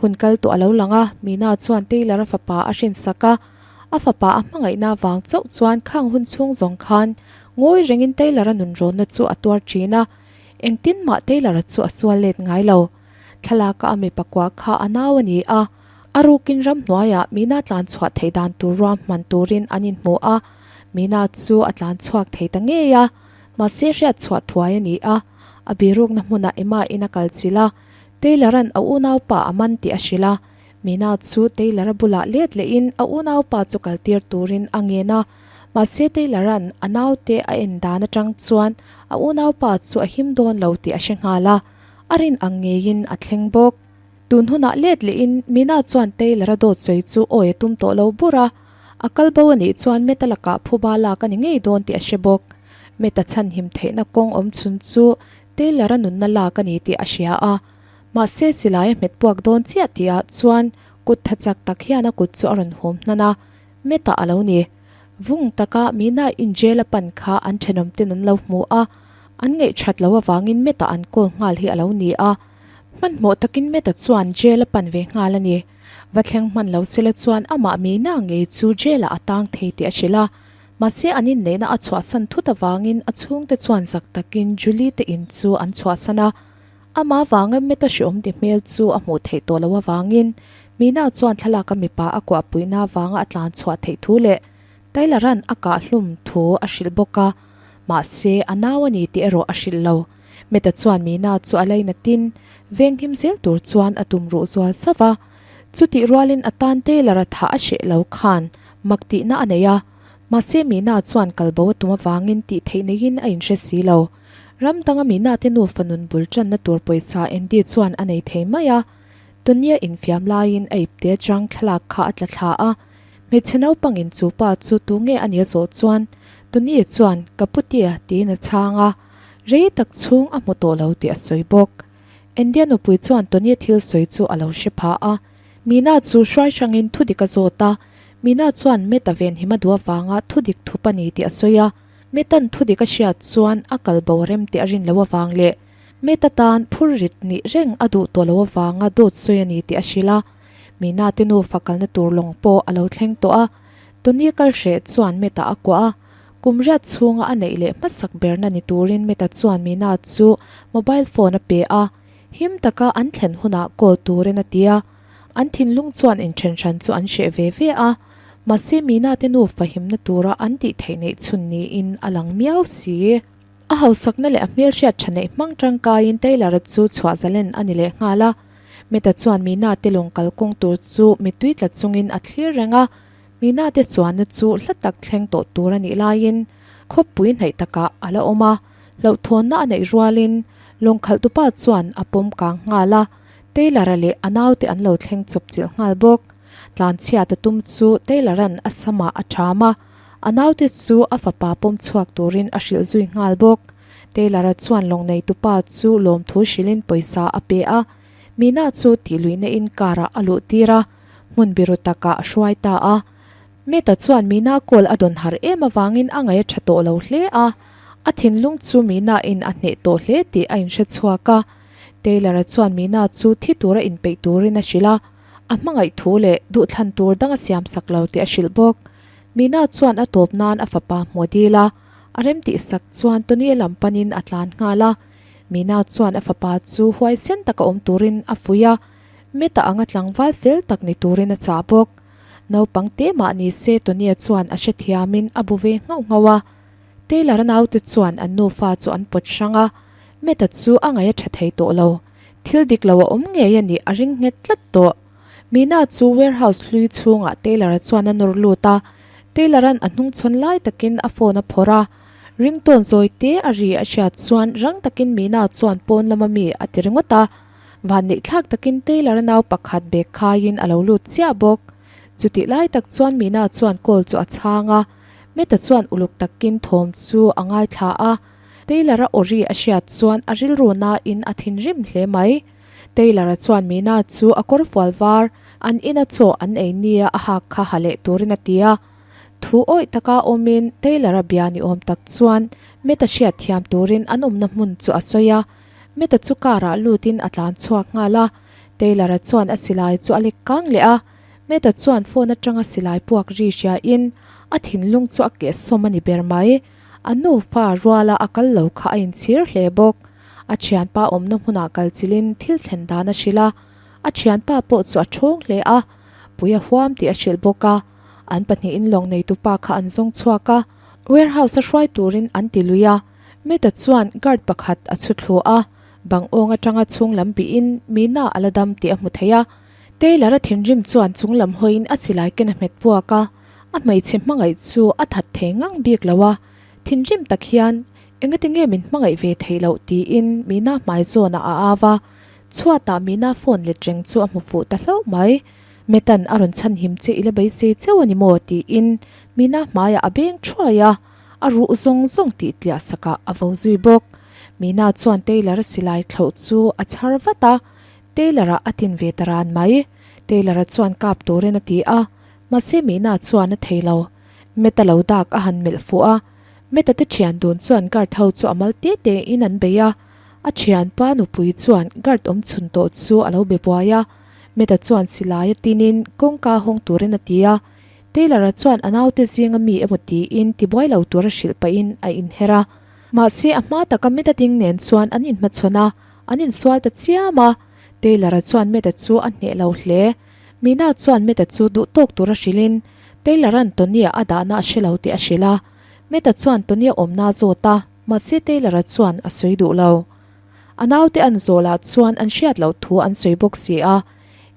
Hun kal tawh a lo lang a, Mina chuan Taylor-a fapa a hrinsak a, a fapa a hmangaihna vang chauh chuan khang hun chhung zawng khan ngawi rengin Taylor-a nunrawnna chu a tuar thin a, Engtin mah Taylor-a chu a sual let ngai lo. Thlalaka a mipa kuah kha a nau a ni a, a rukin ramhnuaiah Mina tlan chhuah theih dan tur ruahman turin an inhmu a, Mina chu a tlan chhuak thei ta ngei a, mahse hriat chhuah thuai a ni a, a birukna hmunah Emma in a kal chilh a, Taylor-a'n a unaupa a man tih a hrilh a, Mina chu Taylor-a bulah let lehin a unaupa chu kaltir turin a ngen a. Mahse Taylor-a'n a naute a en dan atang chuan a unaupa chu a him dawn lo tih a hre nghal a, a rin ang ngeiin a thleng bawk. Tun hunah let lehin Mina chuan Taylor-a dawt sawi chu awi a tum tawh lo bur a, a kal bo a nih chuan Meta lakah phuba lak a ni ngei dawn tih a hre bawk. Meta chhanhim theihna kawng awm chhun chu Taylor-a nunna lak a ni tih a hria a, mahse silai a hmet puak dawn chiah tihah chuan kut tha chak tak hian a kut chu a rawn hum hnan a, Meta a lo ni. Vung taka Mina in jail a pan kha an thenawm ten an lo hmu a, an ngaih that lo avangin Meta an call nghal hi a lo ni a. Hmanhmawh takin Meta chuan jail a pan ve nghal a ni. Va thleng hman lo sela chuan amah Mina ngei chu jail ah a tang thei tih a hrilh a. Mahse an inneihna a chhuahsan thut avangin a chhungte chuan zak takin Julie te in chu an chhuahsan a. Amah vanga Meta hreawm ti hmel chu a hmuh theih tawh loh avangin Mina chuan thlalaka mipa a kuahpuihna avanga a tlan chhuah theih thu leh Taylor-a'n a kah hlum thu a hrilh bawk a, mahse a nau a ni tih erawh a hrilh lo. Meta chuan Mina chu a lainatin venghim zel tur chuan a tum ruh zual sauh a. Chutih rualin a tan Taylor-a thah a hreh lo khan mak tihna a nei a, mahse Mina chuan kalbo a tum avangin tih theih neiin a inhre si lo. Ram danga Mina te nufa nun bul tanna tur pawisa Andy chuan a nei thei mai a. Tony-a infiam laiin a ipte atang thlalak kha a tla thla a. Hmeichhe naupangin chu pa chu tu nge a nih a zawh chuan Tony chuan Ka putia tiin a chhang a. Rei tak chhung a hmu tawh lo tih a sawi bawk. Andy-a nupui chuan Tony-a thil sawi chu a lo hre pha a. Mina chu hruai hrangin thudik a zawt a. Mina chuan Matt-a venhim a duh avanga thudik thup a ni tih a sawi a. Metan thudik a hriat chuan a kal bo rem tih a rin loh avang leh Meta tan phur rit nih reng a duh tawh loh avanga dawt sawi a ni tih a hrilh a. Mina te nufa kalna tur lawng pawh a lo thleng tawh a. Tony kal hreh chuan Meta a kuah a. Kum riat chhunga a neih leh hmasak berna ni turin Meta chuan Mina chu mobile phone a pe a. Him taka an thlen hunah call turin a ti a. An thinlung chuan inthen hran chu an hreh ve ve a, mahse Mina te nufa himna tura an tih theih neih chhun niin a lang miau si. A hausakna leh a hmelhriat tha neih hmang tangkaiin Taylor-a chu chhuah zalen a ni leh nghal a. Meta chuan Mina te lawng kalkawng tur chu mittui tla chungin a thlir reng a, Mina te chuanna chu hla tak thleng tawh tur a nih laiin khawpui hnaih takah a la awm a, hlauhthawnna a neih rualin lawng khalhtupa chuan a pawm kang nghal a, Taylor-a leh a naute an lo thleng chawp chilh nghal bawk. Tlanchhiat a tum chu Taylor-a'n a samah a ṭham a, a naute chu a fapa pawm chhuak turin a hrilh zui nghal bawk. Taylor-a chuan lawng neitupa chu lawmthu hrilhin pawisa a pe a, Mina chu tihluihna in car-ah a luh tir a, hmun biru takah a hruai ta a. Meta chuan Mina call a dawn har em avangin a ngaih a tha tawh lo hle a, a thinlung chu Mina in a hneh tawh hle tih a inhre chhuak a. Taylor-a chuan Mina chu thi tura inpeih turin a hrilh a, a hmangaih thu leh duhthlan tur dang a siam sak lo tih a hrilh bawk. Mina chuan a tawp nan a fapa hmuh a dil a, a remtih sak chuan Tony-a lam panin a tlan nghal a. Mina chuan a fapa chu huaisen taka awm turin a fuih a, Meta anga tlangval fel tak ni turin a chah bawk. Naupang te mah ni se Tony-a chuan a hrethiamin a bu ve nghauh nghauh a. Taylor-a naute chuan an nufa chu an pawt hrang a, Meta chu a ngaih a tha thei tawh lo. Thil dik lo a awm ngei a nih a ring nghet tlat tawh. Mina chu warehouse hlui chhungah Taylor-a chuan a nawr lut a, Taylor-a'n a hnungchhawn lai takin a phone a phawrh a. Ringtawn zawi te a ri a hriat chuan rang takin Mina chuan pawn lama mi a ti ringawt a. Vanneihthlak takin Taylor-a nau pakhat bag khaiin a lo lut chiah bawk. Chutih lai tak chuan Mina chuan call chu a chhang a, Meta chuan uluk takin thawm chu a ngaithla a. Taylor-a aw ri a hriat chuan a rilru nain a thinrim hle mai. Taylor-a chuan Mina chu a kawr fual var, an ina chaw an ei nia a hak kha ha leh turin a ti a. Thu awih taka awmin Taylor-a bia ni awm tak chuan Meta hriat thiam turin an awmna hmun chu a sawi a. Meta chu car-ah lutin a tlan chhuak nghal a. Taylor-a chuan a silai chu a lek kang leh a. Meta chuan phone atanga silai puak ri hriain a thinlung chu a kehsawm a ni ber mai. A nufa ruala a kal lo kha a inchhir hle bawk. A thianpa awmna hmunah kal chilhin thil thlen dan a hrilh a, a thianpa pawh chu a thawng hle a, pui a huam tih a hrilh bawk a. An pahnihin lawng neitupa kha an zawng chhuak a, warehouse a hruai turin an ti lui a. Meta chuan guard pakhat a chhu thlu a, bang awng atanga chhung lam bihin Mina a la dam tih a hmu thei a. Taylor-a thinrim chuan chung lam hawiin a silai ken a hmet puak a, a hmeichhe hmangaih chu a that thei ngang bik lo a, thinrim tak hian engati nge min hmangaih ve theih loh tiin Mina hmai zawnah a au a, chhuatah Mina phone let reng chu a hmu fuh ta hlauh mai. Metan a rawn chhanhim che i la beisei cheu a ni maw tiin Mina hmaiah a beng thuai a, a ruh zawng zawng tih tliah sakah a vo zui bawk. Mina chuan Taylor-a silai thlauh chu a chhar vat a, Taylor-a a tin ve ta ran mai. Taylor-a chuan kap turin a ti a, mahse Mina chuan a thei lo. Meta lo dak a han melh fuh a, Meta te thian dun chuan guard ho chu a mal te te in an bei a, a thianpa nupui chuan guard awm chhun tawh chu a lo be buai a, Meta chuan silai a tinin kawngka hawng turin a ti a, Taylor-a chuan a naute zinga mi emaw tiin tibuai lo tura hrilh pahin a inher a. Mahse a hma taka Meta ding nen chuan an inhmachhawn a, An insual ta chiam a, Taylor-a chuan Meta chu a hneh lo hle. Mina chuan Meta chu duh tawk tura hrilhin Taylor-a'n Tony-a a dahna a hre lo tih a hrilh a. Meta chuan Tony-a awmna a zawt a, mahse Taylor-a chuan a sawi duh lo. A naute an zawhlah chuan an hriat loh thu an sawi bawk si a.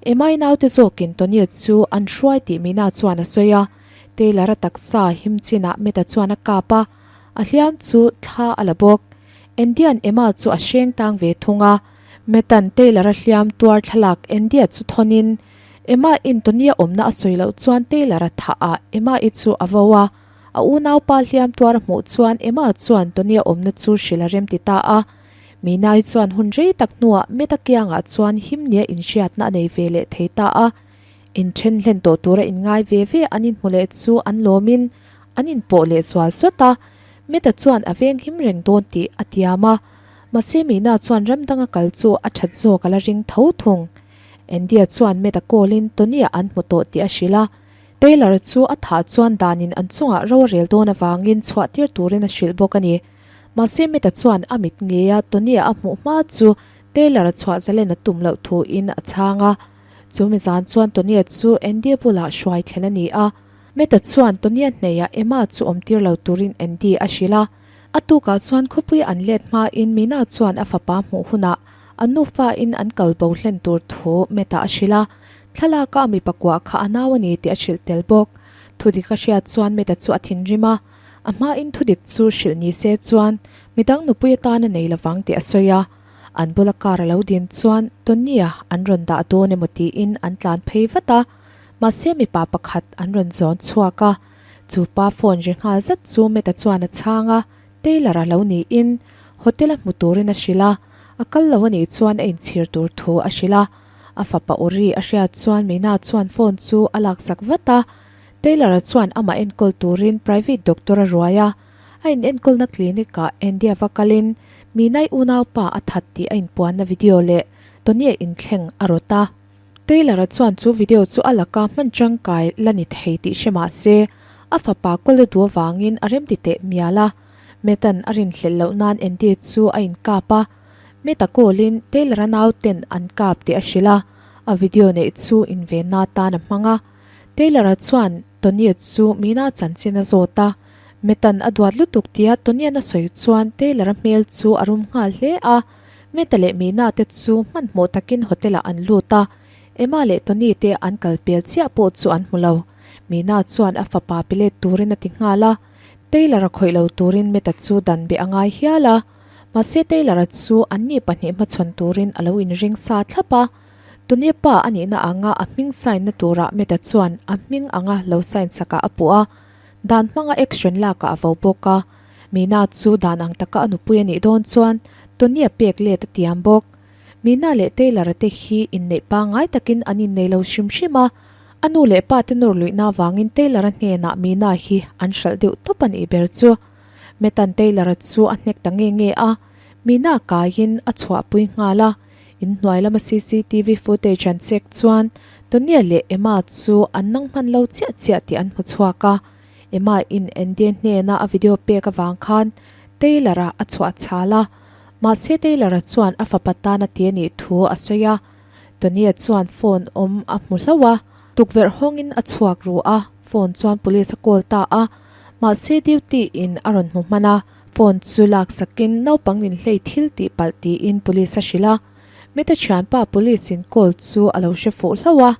Emma-i naute zawkin Tony-a chu an hruai tih Mina chuan a sawi a. Taylor-a taksa him chinah Meta chuan a kap a, a hliam chu thla a la bawk. Andy-a'n Emma chu a hreng tang ve thung a, Matt-a'n Taylor-a hliam tuar thlalak Andy-a chu thawnin, Emma-in Tony-a awmna a sawi loh chuan Taylor-a thah ah Emma-i chu a vo a, a unaupa hliam tuar a hmuh chuan Emma chuan Tony-a awmna chu hrilh a rem ti ta a. Mina-i chuan hun rei tak hnuah Matt-a kiangah chuan him nia inhriatna a nei ve leh thei ta a, inthen hlen tawh tura inngai ve ve an inhmu leh chu an lawmin an inpawh leh zual sawt a. Meta chuan a veng him reng dawn tih a tiam a, mahse Mina chuan ram danga kal chu a that zawk a la ring tho thung. Andy-a chuan Meta call-in Tony-a an hmu tawh tih a hrilh a, Taylor-a chu a thah chuan danin an chungah ro a rel dawn avangin chhuah tir turin a hrilh bawk a ni. Mahse Meta chuan a mit ngeia Tony-a a hmuh hma chu Taylor-a chhuah zalen a tum loh thuin a chhang a. Chu mi zan chuan Tony-a chu Andy-a bulah hruai thlen a ni a. Meta chuan Tonya hneiah Emma chu awm tir lo turin Andy a hrilh a. A tukah chuan khawpui an let hmain Mina chuan a fapa hmuh hunah An nufa in an kal bo hlen tur thu Matt-a a hrilh a, thlalak a mipa kuah kha a nau a ni tih a hrilh tel bawk. Thudik a hriat chuan Matt-a chu a thinrim a, a hmain thudik chu hrilh ni se chuan midang nupui atan a nei lovang tih a sawi a. An bula car a lo din chuan Tony-a an rawn dah dawn emaw tiin an tlan phei vat a, mahse mipa pakhat an rawn zawn chhuak a. Chu pa phone ri nghal zat chu Matt-a chuan a chhang a, Taylor-a lo niin hotel-a hmu turin a hrilh a, a kal lo a nih chuan a inchhir tur thu a hrilh a. A fapa Uri a hriat chuan Mina chuan phone chu a laksak vat a, Taylor-a chuan amah enkawl turin private doctor a ruai a. A inenkawlna clinic-ah Andy-a va kalin Minai unaupa a that tih a inpuanna video leh Tony-a inthleng a rawt a. Taylor-a chuan chu video chu a laka hman tangkai la ni thei tih hre mah se, a fapa kawl a duh avangin a remti teh mial a. Matt-a'n a rinhlelh loh nan Andy chu a inkap a. Matt-a call-in Taylor-a nauten an kap tih a hrilh a, a video neih chu invenna atan a hmang a. Taylor-a chuan Tony chu Mina chanchin a zawt a, Matt-a'n a duat lutuk tia Tony-a'n a sawi chuan Taylor-a hmel chu a rum nghal hle a. Meta leh Mina te chu hmanhmawh takin hotel ah an lut a, Emma leh Tony te an kal pel chiah pawh chu an hmu lo. Mina chuan a fapa pe let turin a ti nghal a, Taylor-a khawih lo turin Meta chu dan beh a ngai hial a. Mahse Taylor-a chu anni pahnih hmachhawn turin a lo inring sa thlap a. Tony pa a nihna anga a hming sign na turah Meta chuan a hming anga lo sign sakah a puh a, dan hmanga action lakah a vo bawk a. Mina chu dan ang taka a nupui a nih dawn chuan Tony-a pek let a tiam bawk. Mina leh Taylor-a te hi inneih pangngai takin an innei lo hrim hrim a, a nu leh pa te nawr luihna avangin Taylor-a hnenah Mina hi an hralh deuh tawp a nih ber chu. Matt-a'n Taylor-a chu a hnek ta nge nge a, Mina kaiin a chhuahpui nghal a. Inhnuai lama cctv footage an check chuan Tony-a leh Emma chu an nang hman lo chiah chiah tih an hmu chhuak a. Emma in Andy hnena a video pek avang khan Taylor-a a chhuah chhal a, mahse Taylor-a chuan a fapa tan a ti a nih thu a sawi a. Tony-a chuan phone awm a hmu hlauh a, tukverh hawngin a chhuak ru a, phone chuan police a call ta a, mahse duty in a rawn hmu hman a, phone chu laksakin naupang ninhlei thil tih palh tiin police a hrilh a. Meta thianpa police in call chu a lo hre fuh hlauh a.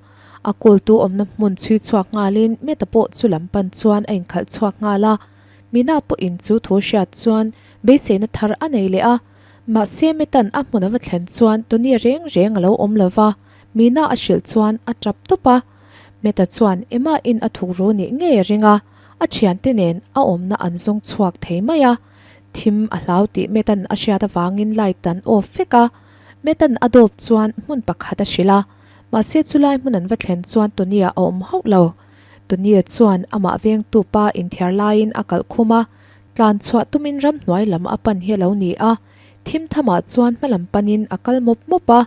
A kawltu awmna hmun chhui chhuak nghalin Meta pawh chu lam pan chuan a inkhalh chhuak nghal a. Mina pawhin chu thu hriat chuan beiseina thar a nei leh a. Mahse Meta'n a hmun a va thlen chuan Tony reng reng a lo awm lo va, Mina a hrilh chuan a tap tawp a. Meta chuan Emma in a thukru nih ngei a ring a, a thiante nen a awmna an zawng chhuak thei mai a. Thim a hlau tih Meta'n a hriat avangin light an off vek a. Meta'n a dawp chuan hmun pakhat a hrilh a. Mahse chulai hmun an va thlen chuan Tony-a a awm hauh lo. Tony-a chuan amah vengtu pa inthiar laiin a kalh khum a, tlan chhuah tumin ramhnuai lam a pan hi a lo ni a. Thim thamah chuan hmalam panin a kal mawp mawp a,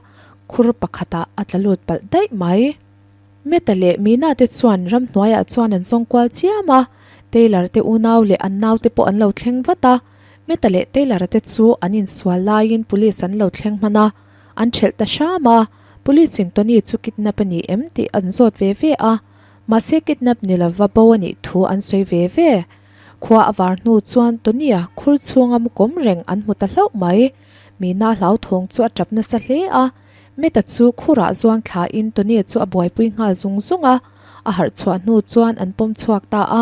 khur pakhatah a tla lut palh daih mai. Meta leh Mina te chuan ramhnuaiah chuan an zawng kual chiam a, Taylor te unau leh an naute pawh an lo thleng vat a. Meta leh Taylor-a te chu an insual laiin police an lo thleng hman a, an ṭhelh ta hram a. Police in Tony chu kidnap a ni em tih an zawt ve ve a, mahse kidnap ni lova bo a nih thu an sawi ve ve. Khua a var hnu chuan Tony-a khur chhunga mu kawm reng an hmu ta hlauh mai. Mina hlauthawng chu a tap nasa hle a, Meta chu khurah zuang thlain Tony-a chu a buaipui nghal zung zung a, a harh chhuah hnu chuan an pawm chhuak ta a.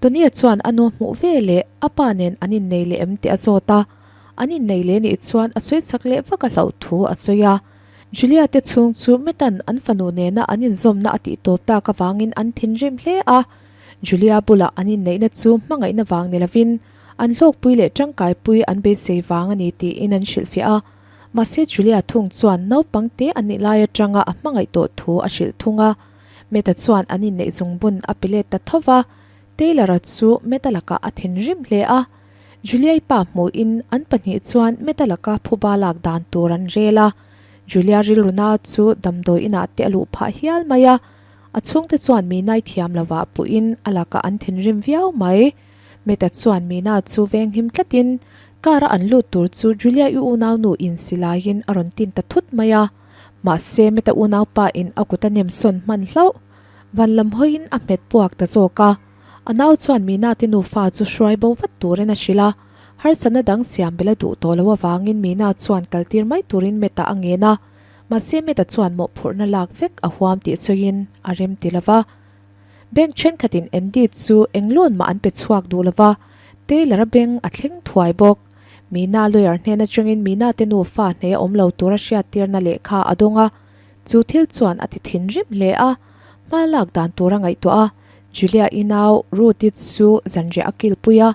Tony-a chuan a nu hmuh ve leh a pa nen an innei leh em tih a zawt a, an innei leh nih chuan a sawi chak leh vak a hlauh thu a sawi a. Julia te chhung chu Metan an fanu nena an inzawmna a tih tawp tak avangin an thinrim hle a. Julia bulah an inneihna chu hmangaihna vang ni lovin an hlawkpui leh tangkaipui an beisei vang a ni tiin an hrilhfiah a. Mahse Julia thung chuan naupang te an nih lai atanga a hmangaih tawh thu a hrilh thung a. Meta chuan an inneih zungbun a pe let ta tho va. Taylor-a chu Meta lakah a thinrim hle a. Julia-i pa hmuhin an pahnih chuan Meta laka phuba lak dan tur an rel a. Julia rilruna chu damdawi inah te a luh phah hial mai a. A chhungte chuan Mina-i thiam lovah puhin a lakah an thinrim viau mai. Meta chuan Mina chu venghim tlatin car-a an lut tur chu Julia-i unaunu insilaiin a rawn tin ta thut mai a. Mahse Meta unaupa in a kut a nem sawn hman hlauh. Van lam hawiin a hmet puak ta zawk a. A nau chuan Mina te nufa chu hruai bo vat turin a hrilh a. Harsatna dang siam belh a duh tawh loh avangin Mina chuan kaltir mai turin Meta a ngen a, mahse Meta chuan mawhphurhna lak vek a huam tih sawiin a rem ti lova. Bank thenkhatin Andy chu eng loan mah an pe chhuak duh lova, Taylor-a bank a thleng thuai bawk. Mina lawyer hnen atangin Mina te nufa hneia awm lo tura hriattirna lehkha a dawng a, chu thil chuan a ti thinrim hle a, hma lak dan tur a ngaihtuah a, Julia-i nau Ruth-i chu zanriah a kilpui a,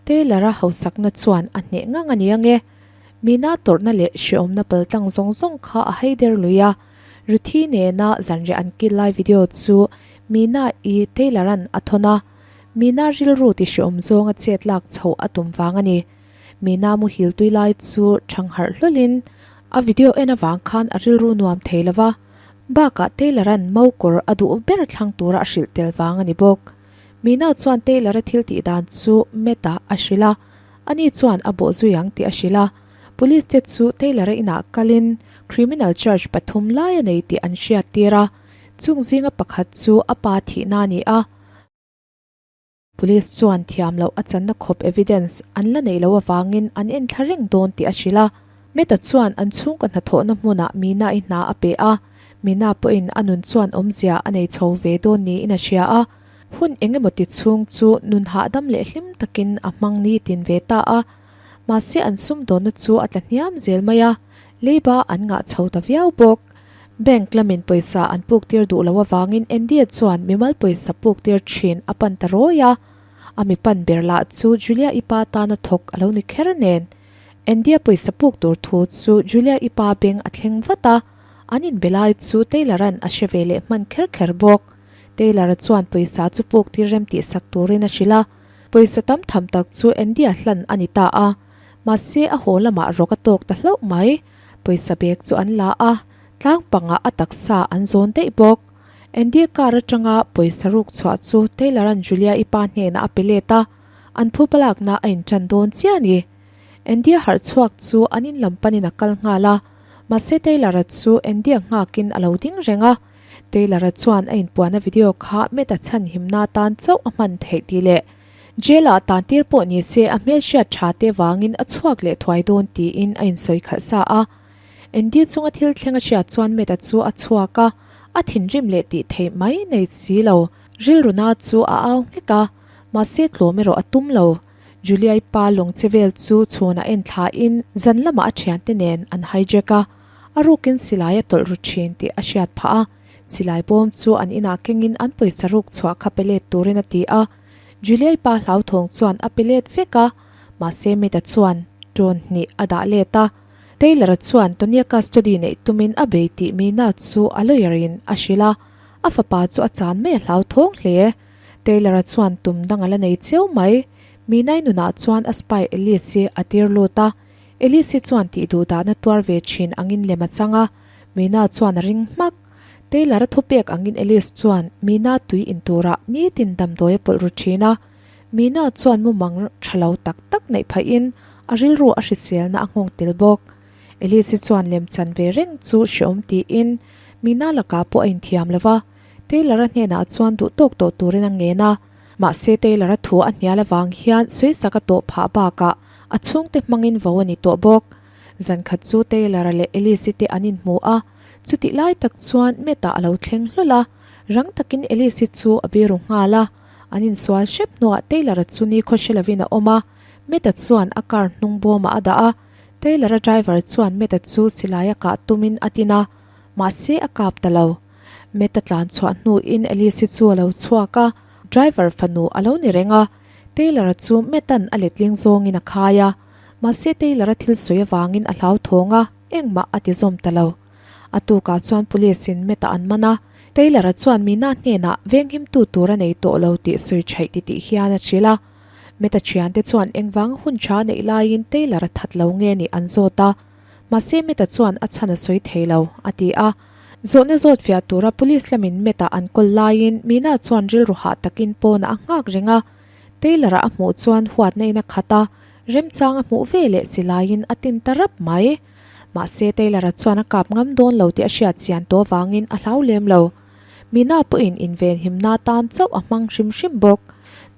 Taylor-a hausakna chuan a hneh ngang a ni ange. Mina tawrhna leh hreawmna paltlang zawng zawng kha a hai der lui a, Ruthi nena zanriah an kil lai video chu Mina-i Taylor-a'n a thawn a, Mina rilru ti hreawm zawnga chet lak chhoh a tum vang a ni. Mina muhil tui lai chu thangharh hlawlhin a video en avang khan a rilru nuam thei lo va, bakah Taylor-a'n mau kawr a duh ber thlang tura a hrilh tel vang a ni bawk. Mina chuan Taylor-a thil tih dan chu Matt-a a hrilh a, ani chuan a bawhzui ang tih a hrilh a. Police te chu Taylor-a inah kalin criminal charge pathum lai a nei tih an hriattir a, chung zinga pakhat chu a pa thihna a ni a. Police chuan thiam loh a channa khawp evidence an la neih loh avangin an enthla reng dawn tih a hrilh a. Mehta chuan an chhungkaw hnathawhna hmunah Mina-i hna a pe a, Mina pawhin a nun chuan awmzia a nei chho ve dawn niin a hria a. Hun eng emaw ti chhung chu nun hahdam leh hlim takin a hmang nitin ve ta a. Mahse an sumdawnna chu a tla hniam zel mai a, leiba an ngah chho ta viau bawk. Bank lamin pawisa an puk tir duh loh avangin Andy-a chuan mimal pawisa puk tir thin a pan ta rawi a. A mi pan ber lah chu Julia-i pa tana thawk a lo ni kher nen. Andy-a pawisa puk tur thu chu Julia-i pa beng a thleng vat a, an inbe lai chu Taylor-a'n a hre ve leh hman kher kher bawk. Taylor-a chuan pawisa chu puk tir rem tihsak turin a hrilh a. Pawisa tam tham tak chu Andy-a hlan a ni ta a, mahse a haw lamah rawk a tawk ta hlauh mai. Pawisa bag chu an la a, tlang pangah a taksa an zawn daih bawk. Andy car atanga pawisa ruk chhuah chu Taylor-a'n Julia-i pa hnenah a pe let a, an phu palakna a inṭan dawn chiah a ni. Andy-a harh chhuak chu an in lam panin a kal nghal a, mahse Taylor-a chu Andy-a nghakin a lo ding reng a. Taylor-a chuan a inpuahna video kha Matt-a chhanhimna atan chauh a hman theih tih leh Jail-ah tantir pawh ni se a hmelhriat tha te vangin a chhuak leh thuai dawn tiin a insawi khalh sa a. Andy chunga thil thleng a hriat chuan Matt-a chu a chhuak a, a thinrim leh tih theih mai nei si lo. Rilruna chu a au nghek a, mahse tlawm erawh a tum lo. Julia-i pa lawng che vel chu chhunah en thlain zan lamah a thiante nen an hijack a, a rukin silai a tawlh ru thin tih a hriat phah a. Silai bawm chu an inah kengin an pawisa ruk chhuah kha pe let turin a ti a. Julia-i pa hlauthawng chuan a pe let vek a, mahse Meta chuan ṭawn hnih a dah let a. Taylor-a chuan Tonya custody neih tumin a bei tih Mina chu a lawyer-in a hrilh a, a fapa chu a chan mai a hlauthawng hle. Taylor-a chuan tum dang a la nei chiau mai. Mina-i nunah chuan a spy Elise-i a tir lut a, Elise-i chuan tih duh dahna tuar ve thin angin lem a chang a, Mina chuan a ring hmak. Taylor-a thupek angin Elise chuan Mina tui in turah nitin damdawi a pawlh ru thin a. Mina chuan mumang tha lo tak tak neih phahin a rilru a hriselna a nghawng tel bawk. Elise chuan lemchan ve reng chu hreawm tiin Mina lakah pawh a inthiam lo va, Taylor-a hnenah chuan duh tawk tawh turin a ngen a. Mahse Taylor-a thu a hnial avang hian sawisak a tawh phah bakah a chhungte hmangin vo a ni tawh bawk. Zan khat chu Taylor-a leh Elise-i te an inhmu a, chutih lai tak chuan Matt-a a lo thleng hlawl a, rang takin Elise-i chu a biru nghal a. An insual hrep hnuah Taylor-a chu nikhaw hre lovin a awm a, Matt-a chuan a car hnung bawmah a dah a. Taylor-a driver chuan Matt-a chu silai a kah tumin a tin a, mahse a kap ta lo. Matt-a tlan chhuah hnuin Elise-i chu a lo chhuak a, driver fanu a lo ni reng a. Taylor-a chu Matt-a'n a letling zawngin a khai a. Mahse Taylor-a thil sawi avangin a hlauthawng a, engmah a ti zawm ta lo. A tukah chuan police in Matt-a an man a, Taylor-a chuan Mina hnenah venghimtu tur a nei tawh lo tih sawi thaih titih hian a hrilh a. Matt-a thiante chuan engvang hun tha neih laiin Taylor-a that lo nge nih an zawt a. Mahse Matt-a chuan a chhan a sawi thei lo, a ti a. Zawhna zawt fiah tura police lamin Matt-a an kawl laiin Mina chuan rilru hah takin pawnah a nghak reng a. Taylor-a a hmuh chuan huatna in a khat a, remchang a hmuh ve leh si laiin a tin ta rap mai. Mahse Taylor-a chuan a kap ngam dawn lo tih a hriat chian tawh avangin a hlau lem lo. Mina pawhin invenhimna tan chauh a hmang hrim hrim bawk.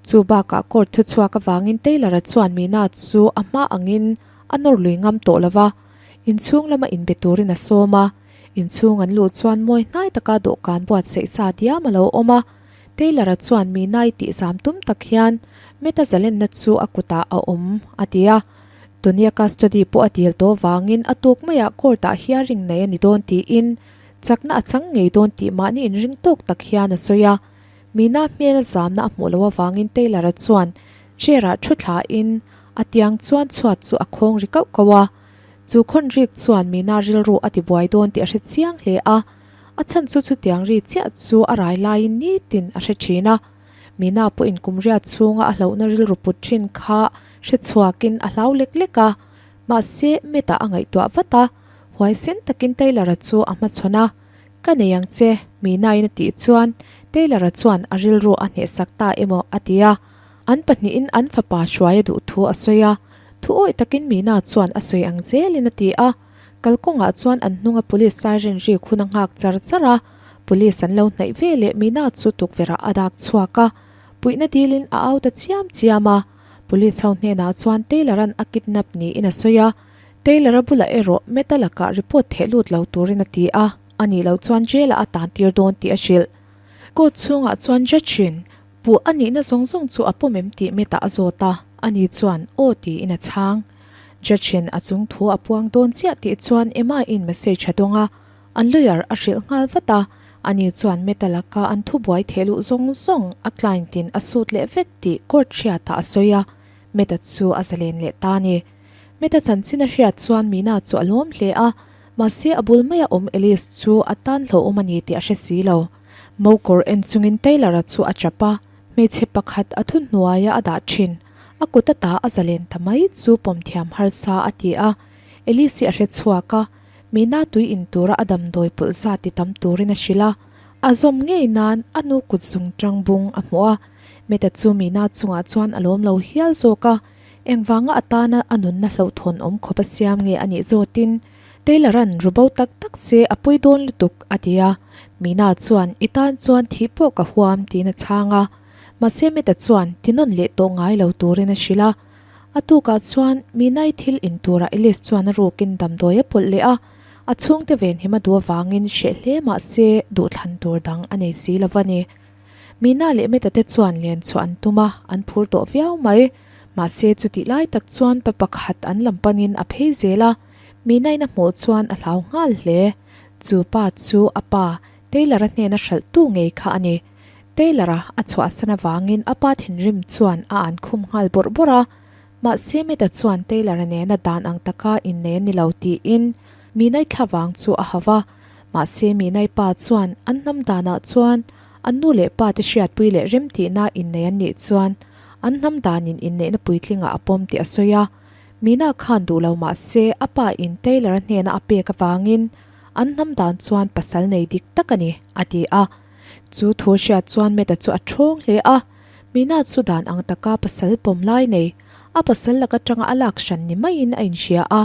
Chu bakah court thuchhuak avangin Taylor-a chuan Mina chu a hma angin a nawr lui ngam tawh lo va, inchhung lama inbe turin a sawm a. Inchhung an luh chuan mawi hnai taka dawhkan buatsaih sa diam a lo awm a. Taylor-a chuan Mina-i tih zam tum tak hian Meta zalenna chu a kutah a awm, a ti a. Tony-a custody pawh a dil tawh vangin a tuk maiah court-ah hearing nei a ni dawn tiin chakna a chang ngei dawn tih mahni inring tawk tak hian a sawi a. Mina hmel zamna a hmuh loh avangin Taylor-a chuan chair-ah thu thlain a tiang chuan chhuat chu a khawng ri kauh kauh a. Chu khawn rik chuan Mina rilru a tibuai dawn tih a hre chiang hle a. A chhan chu chutiang ri chiah chu a rai laiin nitin a hre thin a. Mina pawhin kum riat chhunga a hlauhna rilru put thin kha hre chhuakin a hlau lek lek a. Mahse, Matt-a a ngaihtuah vat a, huaisen takin Taylor-a chu a hmachhawn a. Ka nei ang che, Mina-in a tih chuan Taylor-a chuan a rilru a hnehsak ta emaw a ti a. An pahnihin an fapa hruai a duh thu a sawi a. Thu awih takin Mina chuan a sawi ang zelin a ti a. Kalkawngah chuan an hnunga police siren rik hun a nghak char char a. Police an lo hnaih ve leh Mina chu tukverhah a dak chhuak a. Puihna dilin a au ta chiam chiam a. Police ho hnenah chuan Taylor-a'n a kidnap niin a sawi a. Taylor-a bulah erawh Meta lakah report theh lut lo turin a ti a, a nih loh chuan jail-ah a tan tir dawn tih a hrilh. Court chhungah chuan judge-in puh a nihna zawng zawng chu a pawm em tih Meta a zawt a, ani chuan aw tiin a chhang. Judge-in a chung thu a puang dawn chiah tih chuan Emma-in message a dawng a, an lawyer a hrilh nghal vat a, ani chuan Meta laka an thubuai theh luh zawng zawng a client-in a sut leh vek tih court hriatah a sawi a, Meta chu a zalen leh ta a ni. Meta chanchin a hriat chuan Mina chu a lawm hle a, mahse a bul maia awm Alice chu a tan hlauhawm a ni tih a hre si lo. Mokawr en chungin Taylor-a chu a chap a, hmeichhe pakhat a thu hnuaia a dah thin. A kut ata a zalen ta mai chu pawm thiam harsa a ti a. Alice hi a hre chhuak a, Mina tui in tura a damdawi pawlh zat ti tam turin a hrilh a, a zawm ngei nan a nu kut zung tang bung a hmuh a. Meta chu Mina chungah chuan a lawm lo hial zawk a. Engvanga atana a nunna hlauhthawn awm khawp a siam nge a nih zawtin Taylor-a'n ru bo tak tak se a pui dawn lutuk a ti a. Mina chuan i tan chuan thih pawh ka huam tiin a chhang a. Mahse Mita chuan tinawn leh tawh ngai lo turin a hrilh a. A tukah chuan Mina-i thil in turah Elise chuan a rukin damdawi a pawlh leh a. A chhungte venhim a duh avangin hreh hle mah se duhthlan tur dang a nei si lo va ni. Mina leh Meta te chuan len chhuah an tum a, an phur tawh viau mai. Mahse chutih lai tak chuan pa pakhat an lam panin a phei zel a, Mina-in a hmuh chuan a hlau nghal hle. Chu pa chu a pa, Taylor-a hnena hralhtu ngei kha a ni. Taylor-a a chhuahsan avangin a pa thinrim chuan a an khum nghal bawrh bawrh a. Mahse Meta chuan Taylor-a nena dan ang taka innei a ni lo tiin Mina-i thlavang chu a hau va. Mahse Minai pa chuan an hnam danah chuan an nu leh pa te hriatpui leh remtihna innei an nih chuan an hnam danin inneihna puitlingah a pawm tih a sawi a. Mina khan duh lo mahse a pa in Taylor-a hnena a pek avangin an hnam dan chuan pasal nei dik tak a ni, a ti a. Chu thu hriat chuan Meta chu a thawng hle a. Mina chu dan ang taka pasal pawm lai nei, a pasal lak atanga a lak hran ni maiin a inhria a.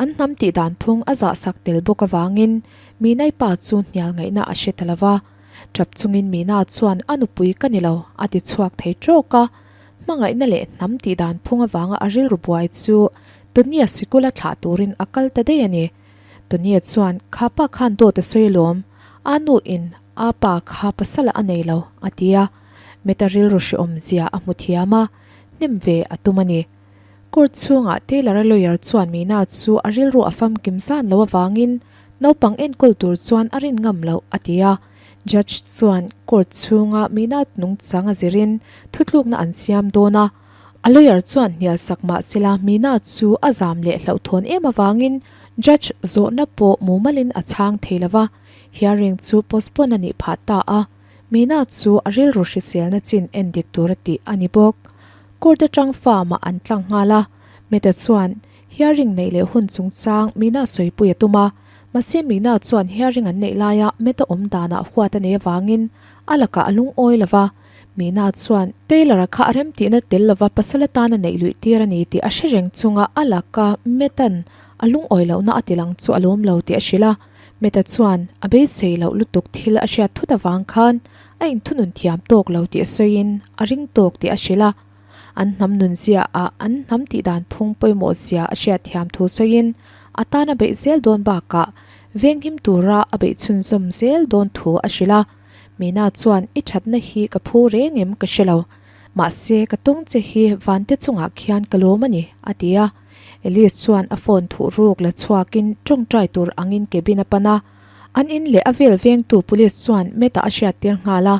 An hnam tih dan phung a zahsak tel bawk avangin Minai pa chu hnial ngaihna a hre ta lo va. Tap chungin Mina chuan a nupui ka ni lo a ti chhuak thei tawk a. Hmangaihna leh hnam tih dan phung avanga a rilru buai chu Tony-a sikula thlah turin a kal ta daih a ni. Tony-a chuan kha pa khan dawt a sawi alawm, a nu in a pa kha pasala a nei lo a ti a. Meta rilru hrehawm zia a hmu thiam a, hnem ve a tum a ni. Court chhungah Taylor-a lawyer chuan Mina chu a rilru a famkim zan lo avangin naupang enkawl tur chuan a rin ngam loh a ti a. Judge chuan court chhunga Mina nungchang a zirin thutlukna an siam dawn a. A lawyer chuan hnial sak mah sela Mina chu a zam leh hlauhthawn em avangin judge zawhna pawh mumalin a chhang thei lo va, hearing chu postpone a nih phah ta a. Mina chu a rilru hriselna chin en dik tur a tih a ni bawk. Court atang farm ah an tlang nghal a, Meta chuan hearing neih leh hun chungchang Mina sawipui a tum a, mahse Mina chuan hearing an neih laia Meta awm danah huat a nei avangin a lakah a lungawi lo va. Mina chuan Taylor-a kha a remtihna tel lova pasal atana neih luih tir a ni tih a hre reng chunga a laka Meta'n a lungawi lohna a tilang chu a lawm lo tih a hrilh a. Meta chuan a beisei loh lutuk thil a hriat thut avang khan a inthunun thiam tawk lo tih a sawiin a ring tawk tih a hrilh a. An hnam nunzia ah an hnam tihdan phung pawimawh zia a hriat thiam thu sawiin a tan a beih zel dawn bakah venghim tura a beih chhunzawm zel dawn thu a hrilh a. Mina chuan i thatna hi ka phu reng em ka hre lo. Mahse ka tawng che hi vante chungah khian ka lawm a ni, a ti a. Alice chuan a phone thuh ruk la chhuakin tawngtai tur angin cabin a pan a. An in leh a vel vengtu police chuan Meta a hriattir nghal a.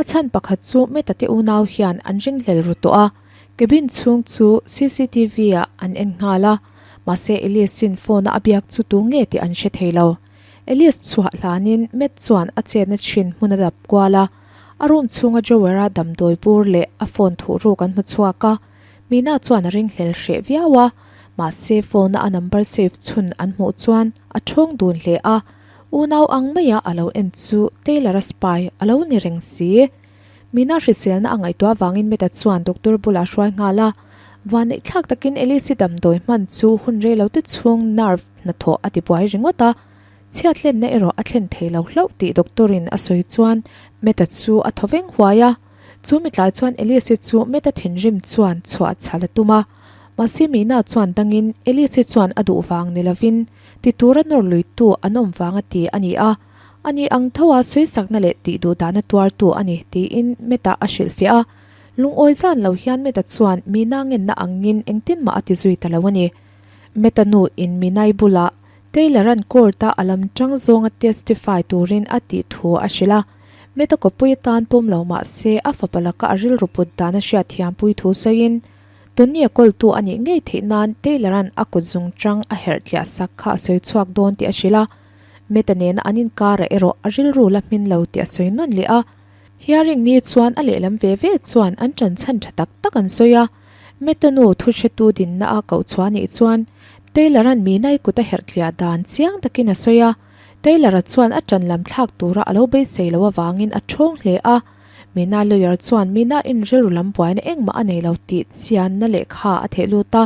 A chhan pakhat chu Meta te unau hian an ringhlel ru tawh a, cabin chhung chu cctv ah an en nghal a. Mahse Alice-in phone a a biak chu tu nge tih an hre thei lo. Alice chhuah hlanin Matt chuan a chetna thin hmun a dap kual a. A room chhunga drawer-a damdawi bur leh a phone thuh ruk an hmu chhuak a. Mina chuan a ringhlel hreh viau a, mahse phone-a a number save chhun an hmuh chuan a thawng dun hle a, unau ang maia a lo en chu Taylor-a spy a lo ni reng si. Mina hriselna a ngaihtuah avangin Meta chuan doctor bulah a hruai nghal a, vanneihthlak takin Elise-i damdawi hman chu hun reilote chhung nerve hnathawh a tibuai ringawt a, chhiat hlenna erawh a thlen thei lo hlauh tih doctor-in a sawi chuan Meta chu a thaw veng huai a. Chu mitlai chuan Elise chu Meta thinrim chuan chhuah chhal a tum a. Mahse Mina chuan dangin Elise chuan a duh vang ni lovin ti tura nawr luitu an awm vang a ti a ni a. Ani ang tho a sawisakna leh tih duh dahna tuartu a ni tiin Meta a hrilhfiah a. Lungawi zan lo hian Meta chuan Mina ngenna angin engtin mah a ti zui ta lo a ni. Meta nu in Minai bulah Taylor-a'n court-a a lam tang zawnga testify turin a tih thu a hrilh a. Meta kawpui atan pawm lo mah se a fapa laka a rilru put dan a hriat thiampui thu sawiin Tony-a kawltu a nih ngei theih nan Taylor-a'n a kut zung tang a herh tliah sak kha a sawi chhuak dawn tih a hrilh a. Meta nena an inkarah erawh a rilru la hmin lo tih a sawi nawn leh a. Hearing ni chuan a lehlam ve ve chuan an ṭanchhan ṭha tak tak an sawi a. Meta nu thuhretu dinna a koh chhuah nih chuan Taylor-a'n Minai kut a herh tliah dan chiang takin a sawi a. Taylor-a chuan a ṭan lam thlak tura a lo beisei loh avangin a ṭhawng hle a. Mina lawyer chuan Mina in rilru lam buaina engmah a nei lo tih chianna lehkha a theh lut a.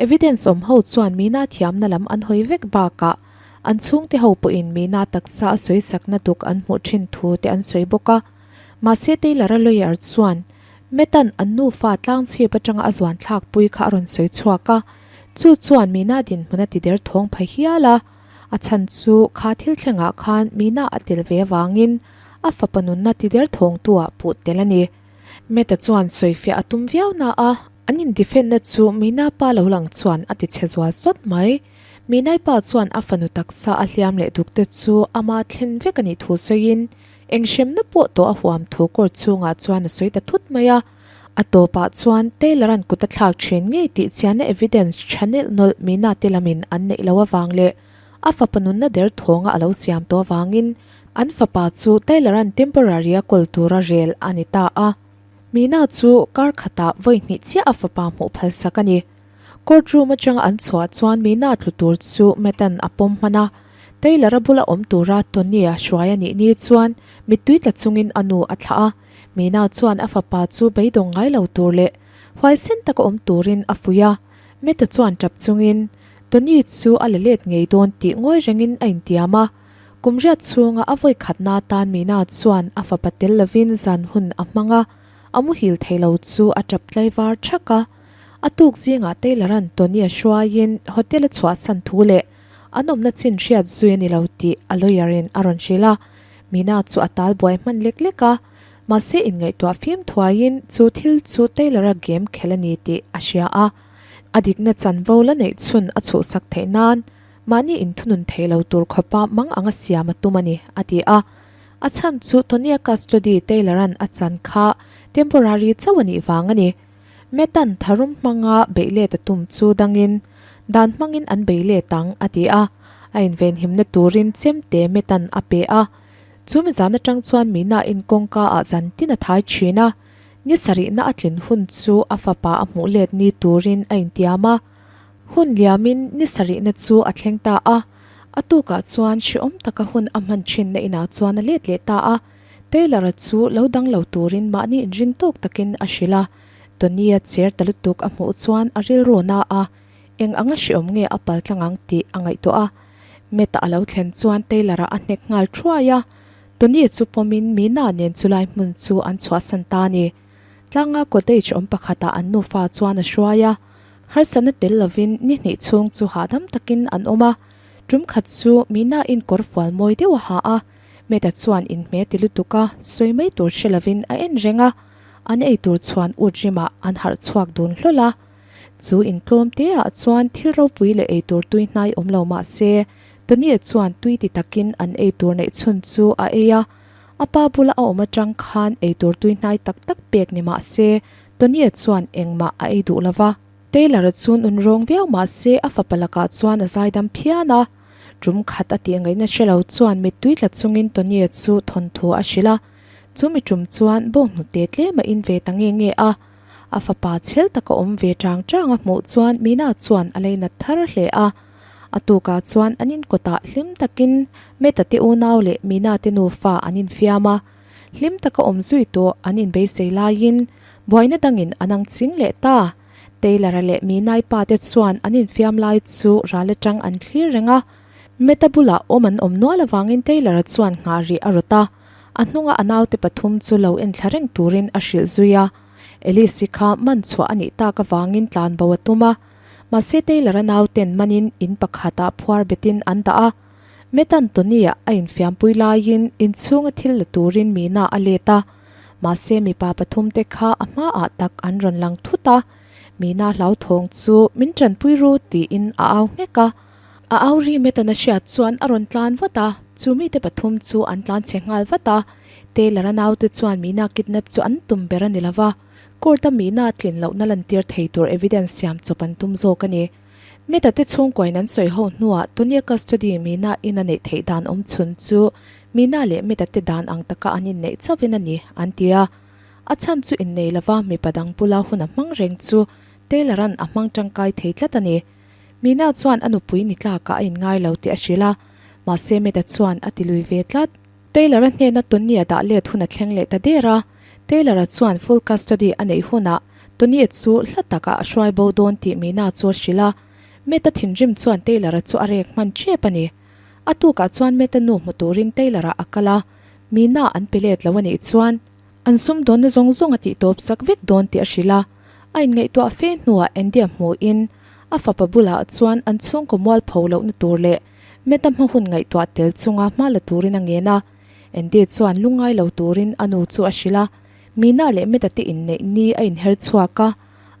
Evidence awm ho chuan Mina thiamna lam an hawi vek bakah an chhungte ho pawhin Mina taksa a sawisakna duk an hmuh ṭhin thu te an sawi bawk a. Mahse Taylor-a lawyer chuan Metan an nufa tlangchhip aṭanga a zuan thlakpui kha a rawn sawi chhuak a. Chu chuan Mina dinhmun a ti der thawng pha hial a. A chhan chu kha thil thlengah khan Mina a tel ve avangin a fapa nunna ti der thawngtu ah puh tel a ni. Meta chuan sawifiah a tum viau na a, an indefend-na chu Mina pa lo lang chuan a ti chhe zual sawt mai. Minai pa chuan a fanu taksa a hliam leh duk te chu ama thlen vek a nih thu sawiin eng hremna pawh tawh a huam thu court chhungah chuan a sawi ta thut mai a. A tawpah chuan Taylor-a'n kut a thlak thin ngei tih chianna evidence tha nelh nawlh Mina te lamin an neih loh avang leh a fapa nunna der thawnga a lo siam tawh avangin an fapa chu Taylor-a'n temporary a kawl tura rel a ni ta a. Mina chu kar khatah vawi hnih chiah a fapa hmuh phalsak a ni. Court room atanga an chhuah chuan Mina tlu tur chu Matt-a'n a pawm hman a. Taylor-a bula awm tura Tony-a hruai a nih ni chuan mittui tla chungin a nu a thlah a. Mina chuan a fapa chu beidawng ngai lo tur leh huaisen taka awm turin a fuih a, Meta chuan tap chungin Tony chu a la let ngei dawn tih ngawi rengin a intiam a. Kum riat chhunga a vawi khatna atan Mina chuan a fapa tel lovin zan hun a hmang a, a muhil thei lo chu a tap tlaivar thak a. A tuk zingah Taylor-a'n Tony a hruaiin hotel a chhuahsan thu leh an awmna chin hriat zui a ni lo tih a lawyer-in a rawn hrilh a. Mina chu a tal buai hman lek lek a, mahse inngaihtuah fim thuaiin chu thil chu Taylor-a game khelh a ni tih a hria a. A dikna chanvo la neih chhun a chhuhsak theih nan mahni inthunun thei lo tur khawpa mang anga siam a tum a ni, a ti a. A chhan chu Tonya custody Taylor-a'n a chan kha temporary chauh a nih vang a ni. Metan tharum hmanga beih let a tum chu dangin dan hmangin an bei let ang, a ti a. A invenhimna turin chemte Metan a pe a. Chu mi zan atang chuan Mina in kawngka ah zan tin a thai thin a. Ni sarihna a tlin hun chu a fapa a hmuh let ni turin a intiam a. Hun liamin ni sarihna chu a thleng ta a. A tukah chuan hrehawm taka hun a hman thinna inah chuan a let leh ta a. Taylor-a chu lo dang lo turin mahni inring tawk takin a hrilh a, Tony-a cher ta lutuk a hmuh chuan a rilru na a, eng anga hreawm nge a pal tlang ang tih a ngaihtuah a. Matt-a a lo thlen chuan Taylor-a a hnek nghal thuai a, Tony chu pawmin Mina nen chulai hmun chu an chhuahsan ta a ni. Tlanga cottage awm pakhatah an nufa chuan a hruai a, harsatna tel lovin ni hnih chhung chu hahdam takin an awm a. Tum khat chu Mina-in kawr fual mawi deuh a ha a, Matt-a chuan inhmeh ti lutuk a, sawi mai tur hre lovin a en reng a, an eitur chhuan ut rimah an harh chhuak dun hlawl a. Chu intlawm te ah chuan thil ropui leh eitur tui hnai awm lo mah se, Tony-a chuan tui ti takin an eitur neih chhun chu a ei a. A pa bula a awm atang khan eitur tui hnai tak tak pek ni mah se, Tony-a chuan engmah a ei duh lo va. Taylor-a chu nun rawng viau mah se a fapa lakah chuan a zaidam phian a. Tum khat a tih ngaihna hre lo chuan mittui tla chungin Tony-a chu thawnthu a hrilh a. Chu mi tum chuan bawnghnute tlem a in ve ta nge nge a. A fapa chhel taka awm ve chang chang a hmuh chuan Mina chuan a leinat thar hle a. A tukah chuan an inkawtah hlim takin Meta te unau leh Mina te nufa an infiam a. Hlim taka awm zui tawh an inbeisei laiin buaina dangin an ang ching leh ta. Taylor-a leh Minai pa te chuan an infiam lai chu ral atang an thlir reng a. Meta bulah awm an awm nual avangin Taylor-a chuan nghah rih a rawt a. A hnunga a naute pathum chu lo enthla reng turin a hrilh zui a. Alice-i kha man chhuah a nih tak avangin tlan bo a tum a. Mahse Taylor-a nauten manin in pakhatah phuar betin an dah a. Matt-a'n Tony-a a infiampui laiin inchhunga thil la turin Mina a let a. Mahse mipa pathumte kha a hmaah tak an rawn lang thut a. Mina hlauthawng chu min tanpui ru tiin a au nghek a. A au ri Matt-a'n a hriat chuan a rawn tlan vat a, chu mite pathum chu an tlan chhe nghal vat a. Taylor-a naute chuan Mina kidnap chu an tum ber a ni lo va, court-a Mina tlin lohna lantir thei tur evidence siam chawp an tum zawk a ni. Meta te chhungkuain an sawi ho hnuah Tonya custody Mina in a neih theih dan awm chhun chu Mina leh Meta te dan ang taka an inneih chauhin a ni, an ti a. A chhan chu innei lova mipa dang bula hun a hmang reng chu Taylor-a'n a hmang tangkai thei tlat a ni. Mina chuan a nupui ni tlakah a inngai lo tih a hrilh a, mahse Meta chuan a ti lui ve tlat. Taylor-a hnena Tony-a dah let hun a thleng leh ta der a, Taylor-a chuan full custody a neih hunah Tony-a chu hla takah a hruai bo dawn tih Mina chu a hrilh a. Matt-a thinrim chuan Taylor-a chu a rek hman tep a ni. A tukah chuan Matt-a nu hmu turin Taylor-a a kal a, Mina an pe let lo a nih chuan an sumdawnna zawng zawng a tihtawp sak vek dawn tih a hrilh a. A inngaihtuah fe hnuah Andy-a hmuhin a fapa bulah chuan an chhungkaw mualpho lohna tur leh Meta hma hun ngaihtuah tel chunga hma la turin a ngen a. Andy chuan lungngai lo turin a nu chu a hrilh a. Mina leh Meta te inneih ni a inher chhuak a.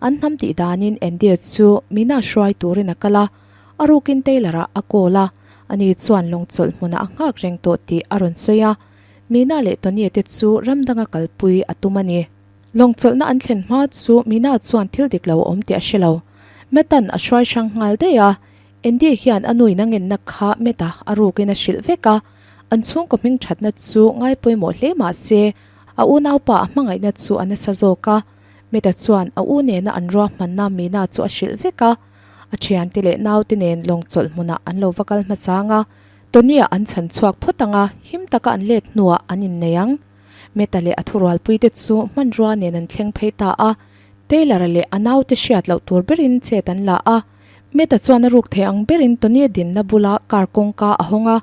An hnam tih danin Andy chu Mina hruai turin a kal a. A rukin Taylor-ah a call a, ani chuan lawngchawlh hmunah a nghak reng tawh tih a rawn sawi a. Mina leh Tony te chu ram danga kalpui a tum a ni. Lawngchawlhna an thlen hma chu Mina chuan thil dik lo a awm tih a hre lo. Meta'n a hruai hrang nghal daih a. Andy hian a nuin a ngenna kha Meta a rukin a hrilh vek a, an chhungkaw hming thatna chu ngai pawimawh hle mah se, a unaupa a hmangaihna chu a nasa zawk a. Meta chuan a u nena an ruahmanna Mina chu a hrilh vek a, a thiante leh naute nen lawngchawlh hmunah an lo va kal hmasang a, Tony-a an chhan chhuak phawt ang a, him taka an let hnuah an innei ang. Meta leh a thurualpuite chu hmanrua nen an thleng phei ta a, Taylor-a leh a naute hriat loh tur berin chet an la a. Meta chuan a ruk thei ang berin Tony-a dinna bula car kawngka a hawng a.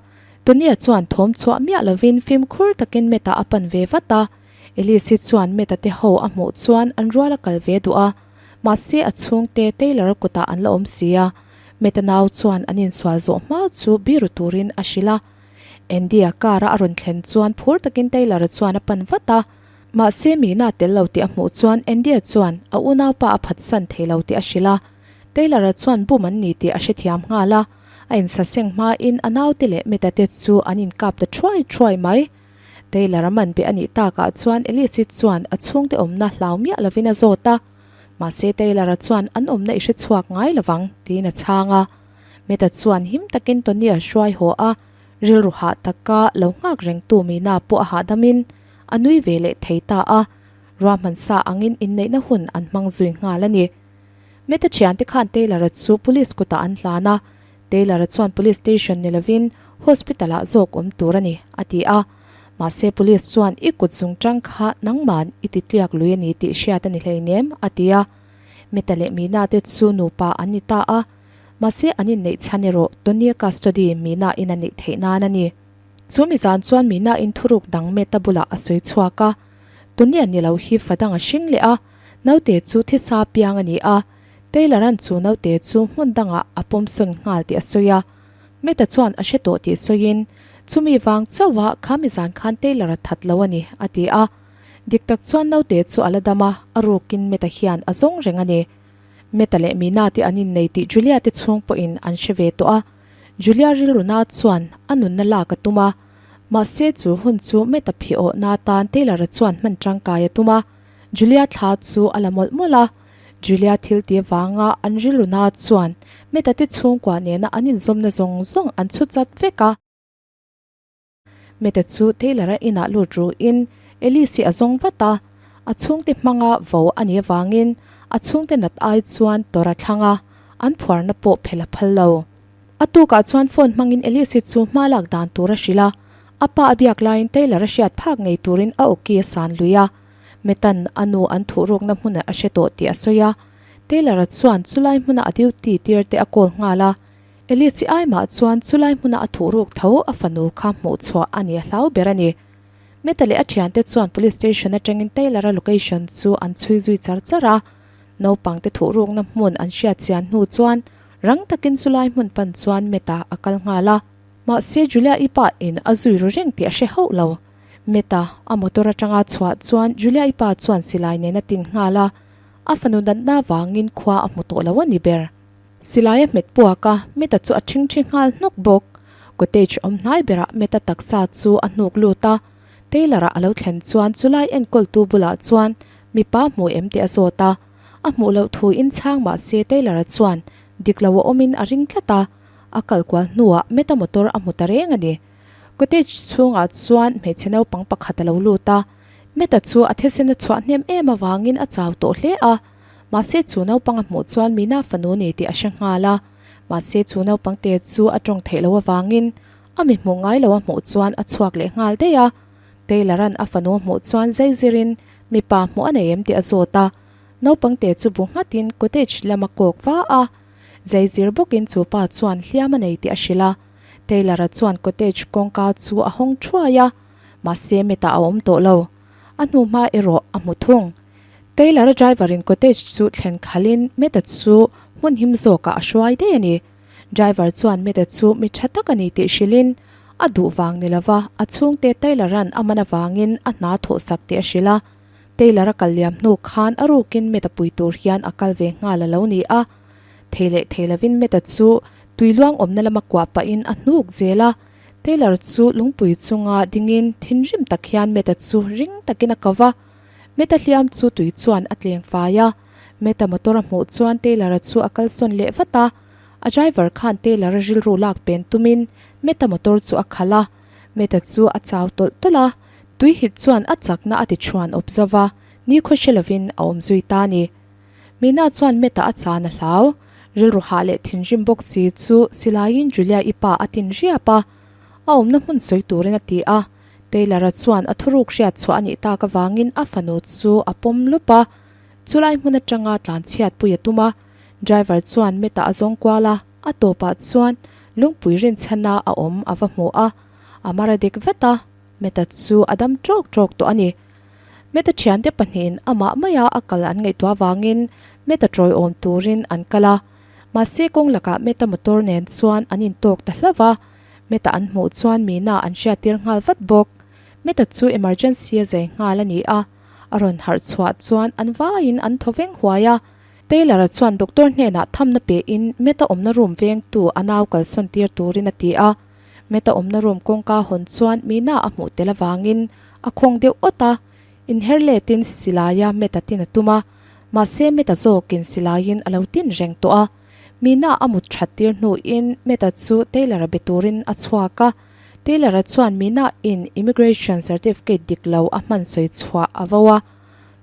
Tony-a chuan thawm chhuah miah lovin fimkhur takin Meta a pan ve vat a. Elise-i chuan Meta te ho a hmuh chuan an rual a kal ve duh a. Mahse a chhungte Taylor-a kutah an la awm si a. Meta nau chuan an insual zawh hma chu biru turin a hrilh a. Andy-a car-a a rawn thlen chuan phur takin Taylor-a chuan a pan vat a. Mahse Mina tel lo tih a hmuh chuan Andy-a chuan a unaupa a phatsan thei lo tih a hrilh a. Taylor-a chuan bum an ni tih a hrethiam nghal a, a insaseng hmain a naute leh Meta te chu an inkap ta thuai thuai mai. Taylor-a man beh a nih takah chuan Elise-i chuan a chhungte awmna hlau miah lovin a zawt a, mahse Taylor-a chuan an awmna i hrechhuak ngai lovang tiin a chhang a. Meta chuan him takin Tony-a hruai haw a, rilru hah taka lo nghak rengtu Mina pawh a hahdamin a nui ve leh thei ta a, ruahman sa angin inneihna hun an hmang zui nghal a ni. Meta thiante khan Taylor-a chu police kutah an hlan a, Taylor-a chuan police station ni lovin hospital-ah zawk awm tur a ni, a ti a. Mahse police chuan i kut zung tang kha nangman i ti tliak lui a ni tih hriat a ni hleinem, a ti a. Meta leh Mina te chu nupa an ni ta a. Mahse an inneih chhan erawh Tony-a custody Mina-in a neih theih nan a ni. Chu mi zan chuan Mina-in thuruk dang Meta bulah a sawi chhuak a. Tony-a ni lo hi fa dang a hring leh a, naute chu thisa piang a ni a. Taylor-a'n chu naute chu hmun dangah a pawmsawn nghal tih a sawi a. Meta chuan a hre tawh tih sawiin, Chumi vang chauha kha mi zan khan Taylor-a that lo a ni, a ti a. Dik tak chuan naute chu a la dam a, a rukin Meta hian a zawng reng a ni. Meta leh Mina te an innei tih Julia te chhung pawhin an hre ve tawh a. Julia rilruna chuan a nunna lak a tum a, mahse chu hun chu Meta phih awhna atan Taylor-a chuan hman tangkai a tum a. Julia thla chu a la mawlh mawlh a. Julia thil ti avanga an rilruna chuan Meta te chhungkua nena an inzawmna zawng zawng an chhu chat vek a. Meta chu Taylor-a inah lut ruhin Elise-i a zawng vat a, a chhungte hmanga vo a nih avangin a chhungte nat ai chuan tawrh a thlang a, an phuarna pawh phelh a phal lo. A tukah chuan phone hmangin Elise-i chu hma lak dan tur a hrilh a, a pa a biak laiin Taylor-a hriat phak ngei turin a awki a san lui a, Meta'n a nu an thuhrukna hmunah a hre tawh tih a sawi a, Taylor-a chuan chulai hmuna a duty tir te a call nghal a. Elise ai mah chuan chulai hmuna a thuhruk tho a fanu kha hmuh chhuah a ni a hlau ber a ni. Meta leh a thiante chuan police station atangin Taylor-a location chu an chhui zui char char a. Naupangte thuhrukna hmun an hriat chian hnu chuan rang takin chulai hmun pan chuan Meta a kal nghal a. Mahse Julia-i pa in a zui ru reng tih a hre hauh lo. Meta a motor atanga chhuah chuan Julia-i pa chuan silai nen a tin nghal a. A fanu natna vangin khua a hmu tawh lo a ni ber. Silai a hmet puak a, Meta chu a ṭhingṭhi nghal hnawk bawk. Cottage awm hnai berah Meta taksa chu a hnuk lut a, Taylor-a a lo thlen chuan chulai enkawltu bulah chuan mipa hmu em tih a zawt a. A hmuh loh thu in chhang mah se Taylor-a chuan dik lo a awmin a ring tlat a, a kal kual hnuah Meta motor a hmu ta reng a ni. Cottage chhungah chuan hmeichhe naupang pakhat a lo lut a, Meta chu a thisen a chhuah hnem em avangin a chau tawh hle a. Mahse chu naupang a hmuh chuan Mina fanu ni tih a hre nghal a. Mahse chu naupang te chu a tawng theih loh avangin a mi hmuh ngai lo a hmuh chuan a chhuak leh nghal daih a. Taylor-a'n a fanu a hmuh chuan zai zirin mipa hmuh a nei em tih a zawt a. Naupang te chu bu nghatin cottage lam a kawk va a. Zai zir bawkin chu pa chuan hliam a nei tih a hrilh a. Taylor-a chuan cottage kawngka chu a hawng thuai a. Mahse Meta a awm tawh lo. A hnuhma erawh a hmu thung. Taylor-a driver-in cottage chu thlen khalhin Meta chu hmun him zawkah a hruai daih a ni. Driver chuan Meta chu mi tha tak a ni tih hrilhin a duh vang ni lova a chhungte Taylor-a'n a man avangin a hna thawhsak tih a hrilh a. Taylor-a kal liam hnu khan a rukin Meta pui tur hian a kal ve nghal a lo ni a. Thei leh thei lovin Meta chu tui luang awmna lama kuah pahin a hnuk zel a. Taylor chu lungpui chunga dingin thinrim tak hian Meta chu ring takin a ko va. Meta hliam chu tui chuan a tleng fai a, Meta motor a hmuh chuan Taylor-a chu a kalsawn leh vat a. A driver khan Taylor-a rilru lak pen tumin Meta motor chu a khalh a, Meta chu a chau tawlh tawlh a, tui hit chuan a chakna a ti chhuan awp zo va, nikhua hre lovin a awm zui ta a ni. Mina chuan Meta a chan a hlau, rilru hah leh thinrim bawk si chu silaiin Julia-i pa a tin riap a, a awmna hmun sawi turin a ti a. Taylor-a chuan a thuruk hriat chhuah a nih tak avangin a fanu chu a pawm lup a, chulai hmun atanga tlanchhiat pui a tum a. Driver chuan Meta a zawng kual a, a tawpah chuan lungpui rinchhana a awm a va hmu a, a mar a dik vat a, Meta chu a dam tawk tawk tawh a ni. Meta thiante pahnihin amah maia a kal an ngaihtuah avangin Meta tawiawm turin an kal a, mahse kawng lakah Meta motor nen chuan an intawk ta hlauh a. Meta an hmuh chuan Mina an hriattir nghal vat bawk. Meta chu emergency a zai nghal a ni a, a rawn harh chhuah chuan an vaiin an thaw veng huai a. Taylor-a chuan doctor hnenah thamna pein Meta awmna room vengtu a nau kalsawn tir turin a ti a. Meta awmna room kawngka hawn chuan Mina a hmuh tel avangin a khawng deuh awt a, inher letin silaia Meta tin a tum a, mahse Meta zawkin silaiin a lo tin reng tawh a. Mina a mut that tir hnuin Meta chu Taylor-a be turin a chhuak a. Taylor-a chuan Mina in immigration certificate dik lo a hman sawi chhuah a vo a.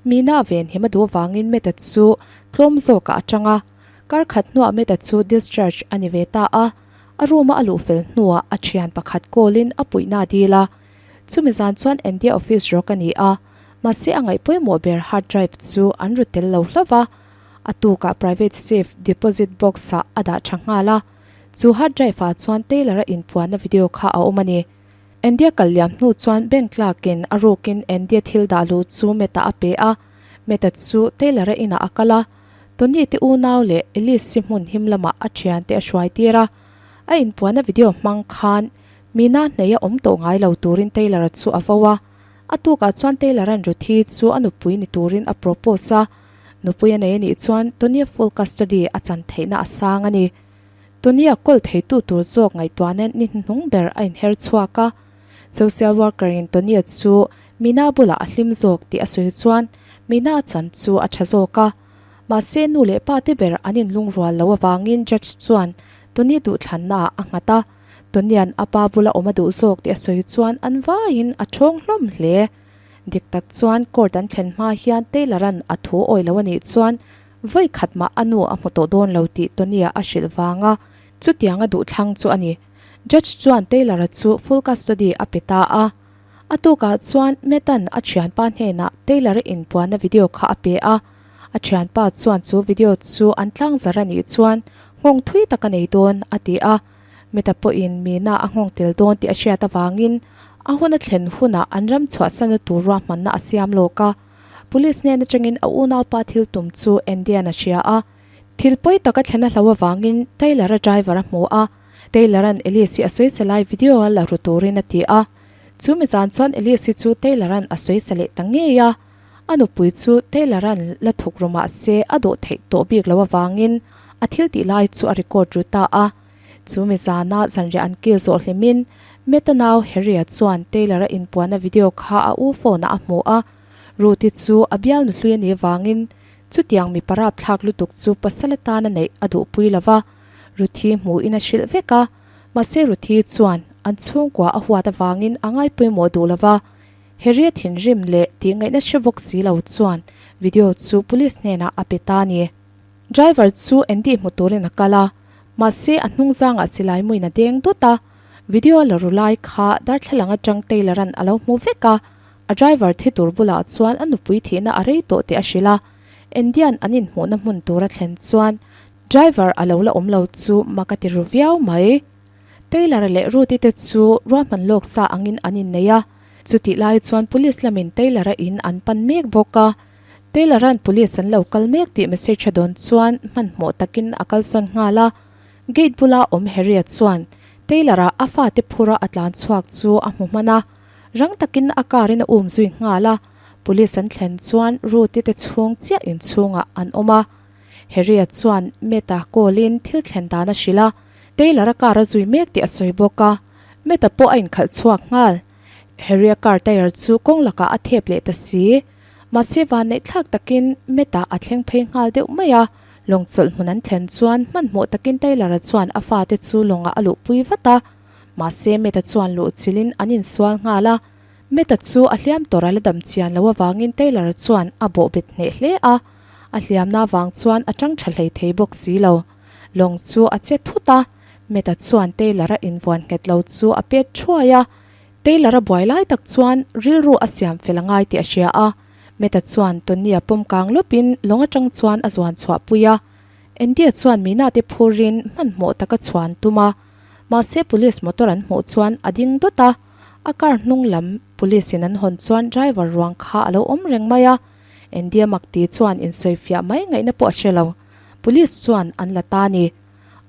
Mina venhim a duh avangin Meta chu tlawm zawkah a tang a. Kar khat hnuah Meta chu discharge a ni ve ta a. A room-a a luh fel hnuah a thian pakhat call-in a puihna a dil a. Chumi zan chuan Andy-a office rawk a ni a. Mahse a ngaih pawimawh ber hard drive chu an ru tel lo hlauh va. A tukah private safe deposit box ah a dah tha nghal a. Chu hard drive ah chuan Taylor-a inpuanna video kha a awm a ni. Andy-a kal liam hnu chuan bank clerk in a rukin Andy-a thil dah luh chu Matt-a a pe a. Matt-a chu Taylor-a inah a kal a. Tony te unau leh Elise-i hmun him lamah a thiante a hruai tir a. A inpuanna video hmang khan Mina hneia awm tawh ngai lo turin Taylor-a chu a vo a. A tukah chuan Taylor-a'n Ruthi chu a nupui ni turin a propose a, nupui a nei a nih chuan Tony-a full custody a chan theihna a sang a ni. Tony-a kawl theitu tur zawk ngaihtuahna ni hnuhnung ber a inher chhuak a. Social worker-in Tony-a chu Mina bulah a hlim zawk tih a sawi chuan Mina a chan chu a tha zawk a. Mahse nu leh pa te ber an inlungrual lo avangin judge chuan Tony duhthlannaah a nghat a. Tonian a pa bula awm a duh zawk tih a sawi chuan an vaiin a thawng hlawm hle. Dik tak chuan court an thlen hma hian Taylor-a'n a thu awi lo a nih chuan vawi khat mah a nu a hmu tawh dawn lo tih Tony-a a hrilh vanga chutiang a duh thlang chu a ni. Judge chuan Taylor-a chu full custody a pe ta a. A tukah chuan Matt-a'n a thianpa hnenah Taylor-a inpuanna video kha a pe a. A thianpa chuan chu video chu an tlangzar a nih chuan nghawng thui tak a nei dawn a ti a. Meta pawhin Mina a nghawng tel dawn tih a hriat avangin a hun a thlen hunah an ram chhuahsanna tur ruahmanna a siam lawk a. Police hnen atangin a unaupa thil tum chu Andy-a'n a hria a. Thil pawi tak a thlen a hlo avangin Taylor-a driver a hmu a, Taylor-a'n Elise-i a sawi lai video a la ru turin a ti a. Chu mi zan chuan Elise-i chu Taylor-a'n a sawi sa leh ta ngei a. A nupui chu Taylor-a'n la thuk ru mah se a dawh theih tawh bik lo avangin a thil tih lai chu a record ru ta a. Chu mi zana zanriah an kil zawh hlimin Meta nau Harry-a chuan Taylor-a inpuanna video kha a u phone-ah a hmu a. Ruth-i chu a bial nuhlui a nih avangin chutiang mipa rapthlak lutuk chu pasal atana neih a duhpui lo va, Ruth-i hmuhin a hrilh vek a. Mahse Ruth-i chuan an chhungkua a huat avangin a ngaipawimawh duh lo va. Harry-a thinrim leh tih ngaihna hre bawk si lo chuan video chu police hnenah a pe ta a ni. Driver chu Andy hmu turin a kal a, mahse a hnung zangah silai muin a deng dawt a, video la ru lai kha darthlalang atang Taylor-a'n a lo hmu vek a, a driver thi tur bulah chuan a nupui thihna a rei tawh tih a hrilh a, Andy-a'n an inhmuhna hmun tur a thlen chuan driver a lo la awm lo chu mak a ti ru viau mai. Taylor-a leh Ruth-i te chu ruahman lawk sa angin an innei a, chutih lai chuan police lamin Taylor-a in an pan mek bawk a. Taylor-a'n police an lo kal mek tih message a dawn chuan hmanhmawh takin a kalsawn nghal a. Gate bula awm Harry-a chuan Taylor-a a fate phura a tlan chhuak chu a hmu hman a. Rang takin a car in a um zui nghal a. Police an thlen chuan Ruth-i te chhung chiah inchhungah an awm a. Harry-a chuan Matt-a call-in thil thlen dan a hrilh a. Taylor-a car a zui mek tih a sawi bawk a. Matt-a pawh a inkhalh chhuak nghal. Harry-a car tyre chu kawng lakah a thep leh ta si. Mahse vanneih thlak takin Meta a thleng phei nghal deuh mai a, lawng chawlh hmun an thlen chuan hmanhmawh takin Taylor-a chuan a fate chu lawngah a luhpui vat a. Mahse Meta chuan luh chilhin an insual nghal a, Meta chu a hliam tawrh a la dam chian loh avangin Taylor-a chuan a bawh bet hneh hle a, a hliamna avang chuan a tang tha hlei thei bawk si lo. Lawng chu a che thut a, Meta chuan Taylor-a invuan nghet lo chu a pet thuai a. Taylor a buai lai tak chuan rilru a siam fel a ngai tih a hria a, Meta chuan Tony-a pawm kang lawpin lawng atang chuan a zuan chhuah pui a. Andy-a chuan Mina te phurin hmanhmawh taka chhuan tum a, mahse police motor an hmuh chuan a ding dawt a, a car hnung lam police in an hawn chuan driver ruang kha a lo awm reng mai a. Andy-a mak ti chuan insawifiah mai ngaihna pawh a hre lo, police chuan an la ta a ni.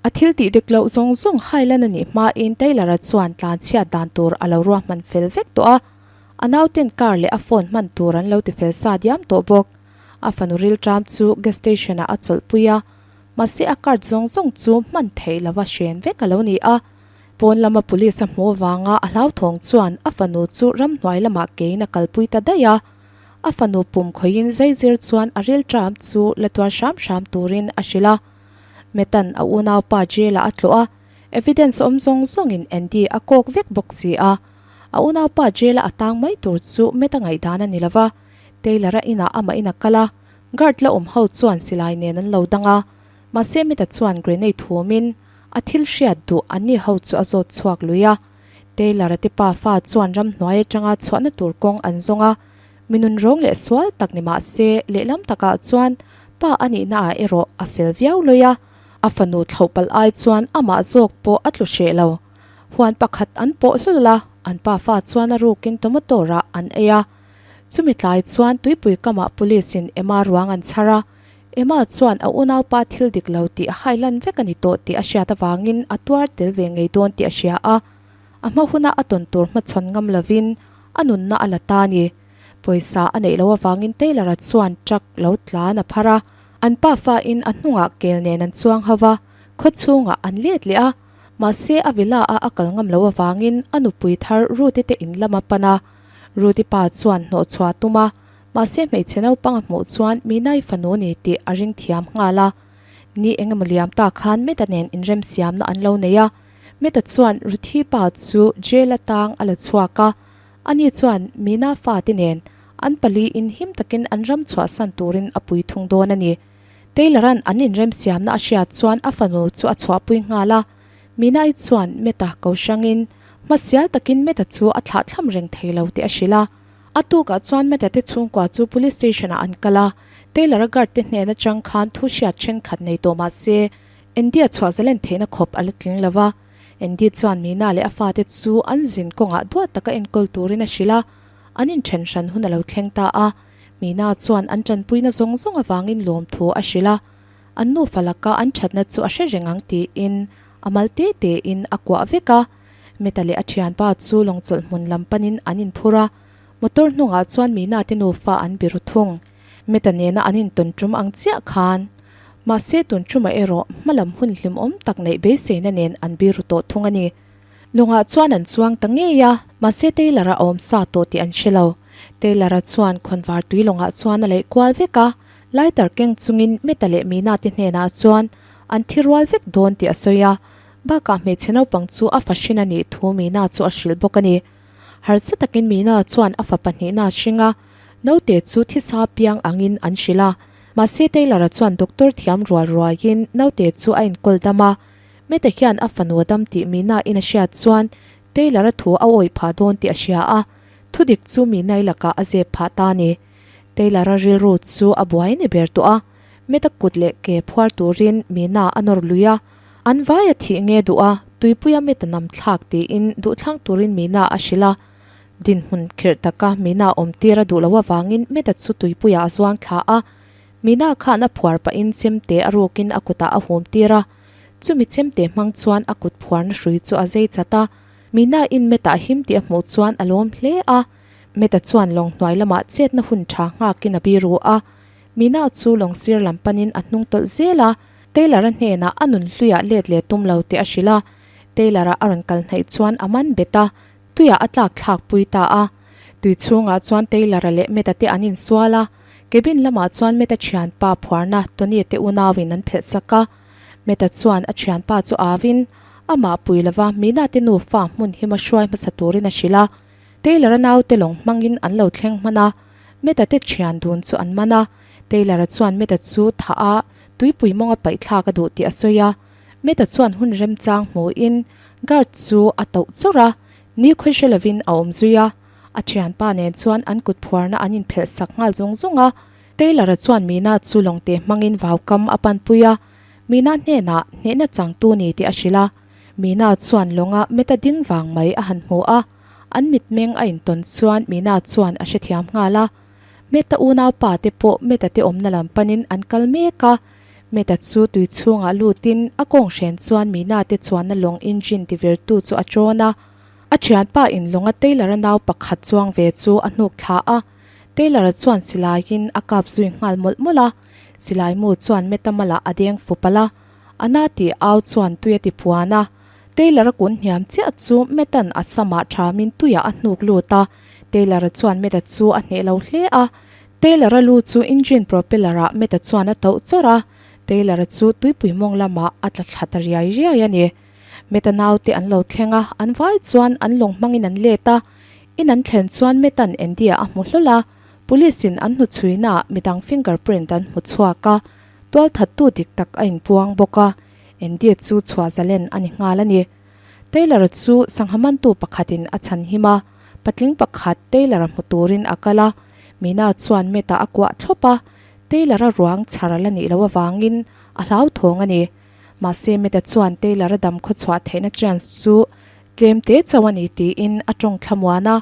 A thil tih dik loh zawng zawng hailan a nih hmain Taylor-a chuan tlan chhiat dan tur a lo ruahman fel vek tawh a, a nauten car leh a phone hman tur an lo ti fel sa diam tawh bawk. A fanu rilṭam chu gas station-ah a chawlhpui a, mahse a card zawng zawng chu hman theih lova hren vek a lo ni a. Pawn lama police a hmuh avanga a hlauthawng chuan a fanu chu ramhnuai lamah keiin a kalpui ta daih a. A fanu pum khawiin zaizir chuan a rilṭam chu la tuar hram hram turin a hrilh a. Metan a unaupa jail-ah a tlawh a, evidence awm zawng zawngin Andy a kawk vek bawk si a. A unaupa jail-a a tang mai tur chu Meta ngaihdan a ni lo va, Taylor-a inah amahin a kal a, guard la awm ho chuan silai nen an lo dang a. Mahse Meta chuan grenade humin a thil hriat duh anni ho chu a zawt chhuak lui a. Taylor-a te pa fa chuan ramhnuai atanga chhuahna tur kawng an zawng a, mi nunrawng leh sual tak ni mah se lehlam takah chuan. Pa a nihna ah erawh a fel viau lawi a, a fanu thlauh palh ai chuan amah zawk pawh a tlu hreh lo. Huan pakhat an pawh hlul a, an pa fa chuan a rukin tomato rah an ei a. Chumi tlai chuan tuipui kamah police in Emma ruang an chhar a, Emma chuan a unaupa thil dik lo tih a hailan vek a ni tawh tih a hriat avangin a tuar tel ve ngei dawn tih a hria a, a hma huna a tawn tur hmachhawn ngam lovin a nunna a la ta a ni. Pawisa a neih loh avangin Taylor-a chuan truck lo tlan a phar a, an pa fain a hnungah kel nen an chuang ho va, khaw chhungah an let leh a, mahse a villa a a kal ngam loh avangin a nupui thar Ruth-i te in lam a pan a, Ruth-i pa chuan hnawhchhuah a tum a, mahse hmeichhe naupang a hmuh chuan Minai fanu ni tih a ring thiam nghal a. Ni engemaw liam ta khan Meta nen inremsiamna an lo nei a, Meta chuan Ruth-i pa chu jail atang a la chhuak a, Ani chuan Mina fate nen an paliin him takin an ram chhuahsan turin a pui thung dawn a ni. Taylor-a'n an inremsiamna a hriat chuan a fanu chu a chhuahpui nghal a. Mina-i chuan Meta ko hrangin hmasial takin Meta chu a thlahthlam reng thei lo tih a hrilh a. A tukah chuan Meta te chhungkua chu Police Station-ah an kal a. Taylor-a guard te hnen atang khan thu hriat thenkhat nei tawh mah se, Andy-a chhuah zalen theihna khawp a la tling lo va. Andy chuan Mina leh a fate chu an zin kawngah duat taka enkawl turin a hrilh a, an inthen hran hun a lo thleng ta a. Mina chuan an tanpuina zawng zawng avangin lawmthu a hrilh a, an nufa laka an thatna chu a hre reng ang tiin a mal te tein a kuah vek a. Meta leh a thianpa chu lawngchawlh hmun lam panin an inphur a, motor hnungah chuan Mina te nufa an biru thung. Meta nena an intawn tum ang chiah khan. Mahse tun tumah erawh hmalam hun hlimawm tak neih beiseina nen an biru tawh thung a ni. Lungah chuan an chuang ta ngei a, mahse Taylor-a a awm sa tawh tih an hre lo. Taylor-a chuan khawnvar tui lawngah chuan a leih kual vek a, lighter keng chungin Meta leh Mina te hnenah chuan an thi rual vek dawn tih a sawi a, bakah hmeichhe naupang chu a fa hrin a nih thu Mina chu a hrilh bawk a ni. Harsa takin Mina chuan a fa pahnihna a hring a, naute chu thisa piang angin an hrilh a. Mahse Taylor-a chuan doctor thiam rual ruaiin naute chu a enkawl dam a, Meta hian a fanu a dam tih Mina-in a hriat chuan Taylor-a thu a awih phah dawn tih a hria a, thudik chu Mina-i lakah a zep phah ta a ni. Taylor-a rilru chu a buai ni ber tawh a, Meta kut leh ke phuar turin Mina a nawr lui a, an vai a thih nge duh a, tuipuia Meta nam thlak tiin duhthlang turin Mina a hrilh a. Dinhmun khirh taka Mina awm tir a duh loh avangin Meta chu tuipuiah a zuang thla a, Mina khan a phuar pahin chemte a rukin a kutah a hum tir a, chumi chemte hmang chuan a kut phuarna hrui chu a zei chat a. Mina in Meta him tih a hmuh chuan a lawm hle a, Meta chuan lawng hnuai lamah chetna hun tha nghakin a biru a, Mina chu lawng sir lam panin a hnung tawlh zel a, Taylor-a hnenah a nun hluiah let leh tum lo tih a hrilh a, Taylor-a a rawn kal hnaih chuan a man bet a, Tuiah a tlak thlak pui ta a. Tui chhungah chuan Taylor-a leh Matt-a te an insual a. Cabin lamah chuan Matt-a thianpa phuarna Tony te unauin an phelh sak a. Matt-a chuan a thianpa chu auin, amah pui lova Mina te nufa hmun hima hruai hmasa turin a hrilh a. Taylor-a naute lawng hmangin an lo thleng hman a. Matt-a te thian dun chu an man a. Taylor-a chuan Matt-a chu thah a, tuipui mawnga paih thlak a duh tih a sawi a. Meta chuan hun remchang hmuhin guard chu a tauh chawrh a, ni khawi hre lovin a awm zui a. A thianpa nen chuan an kut phuarna an inphelh sak nghal zung zung a. Taylor-a chuan Mina chu lawngte hmangin vaukam a panpui a, Mina hnenah hnehna changtu ni tih a hrilh a. Mina chuan lawnga Meta ding vang mai a han hmu a, an mitmeng a intawn chuan Mina chuan a hrethiam nghal a. Meta unaupa te pawh Meta te awmna lam panin an kal mek a. Meta chu tui chhungah lutin a kawng hren chuan Mina te chuanna lawng engine tivirtu chu a ṭawn a. A ṭhianpa in lawnga Taylor-a nau pakhat chuang ve chu a hnuk thla a. Taylor-a chuan silaiin a kap zui nghal mawlh mawlh a. Silai mu chuan Meta malah a deng fu palh a. A na tih au chuan tui a ti puan a. Taylor-a kun hniam chiah chu Meta'n a samah ṭhamin tuiah a hnuk lut a. Taylor-a chuan Meta chu a hneh lo hle a. Taylor-a lu chu engine propeller-ah Meta chuan a tauh chawrh a, Taylor-a chu tuipui mawng lamah a tla thla ta riai riai a ni. Meta naute an lo thleng a, an vai chuan an lawng hmangin an let a. In an thlen chuan Meta'n Andy-a a hmu hlawl a, Police-in an hnuchhuinaah midang fingerprint an hmu chhuak a, tualthattu dik tak a inpuang bawk a, Andy chu chhuah zalen a ni nghal a ni. Taylor-a chu sangha mantu pakhatin a chhan him a, patling pakhat Taylor-a hmu turin a kal a, Mina chuan Meta a kuah thlawp a. Taylor-a ruang chhar a la nih loh avangin a hlauthawng a ni. Mahse Meta chuan Taylor-a dam khawchhuah theihna chance chu tlem te chauh a ni tiin a tawng thlamuan a.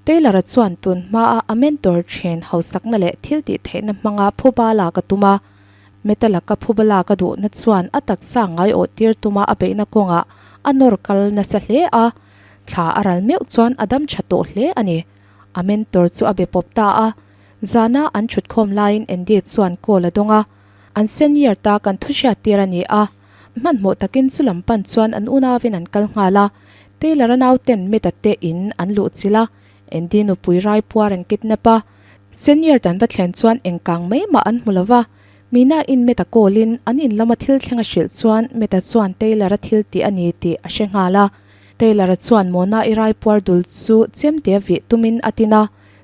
Taylor-a chuan tun hmaa a mentor thin hausakna leh thil tih theihna hmanga phuba lak a tum a. Meta laka phuba lak a duhna chuan a taksa ngaiawh tir tuma a beihna kawngah a nawr kal nasa hle a. Thla a ral meuh chuan a dam tha tawh hle a ni. A mentor chu a be pawp ta a. Zana an thutkhawm laiin Andy chuan call a dawng a. An senior ta kan thu hriat tir a ni a. Hmanhmawh takin chu lam pan chuan an unauin an kal nghal a. Taylor-a nauten Meta te in an luh chilh a. Andy nupui rai puar an kidnap a. Senior dan va thlen chuan eng kang mai mah an hmu lo va. Mina in Meta call in an in lama thil thleng a hrilh chuan Meta chuan Taylor-a thil tih a ni tih a hre nghal a. Taylor-a chuan Mona i rai puar dul chu chemte vih tumin a tin a.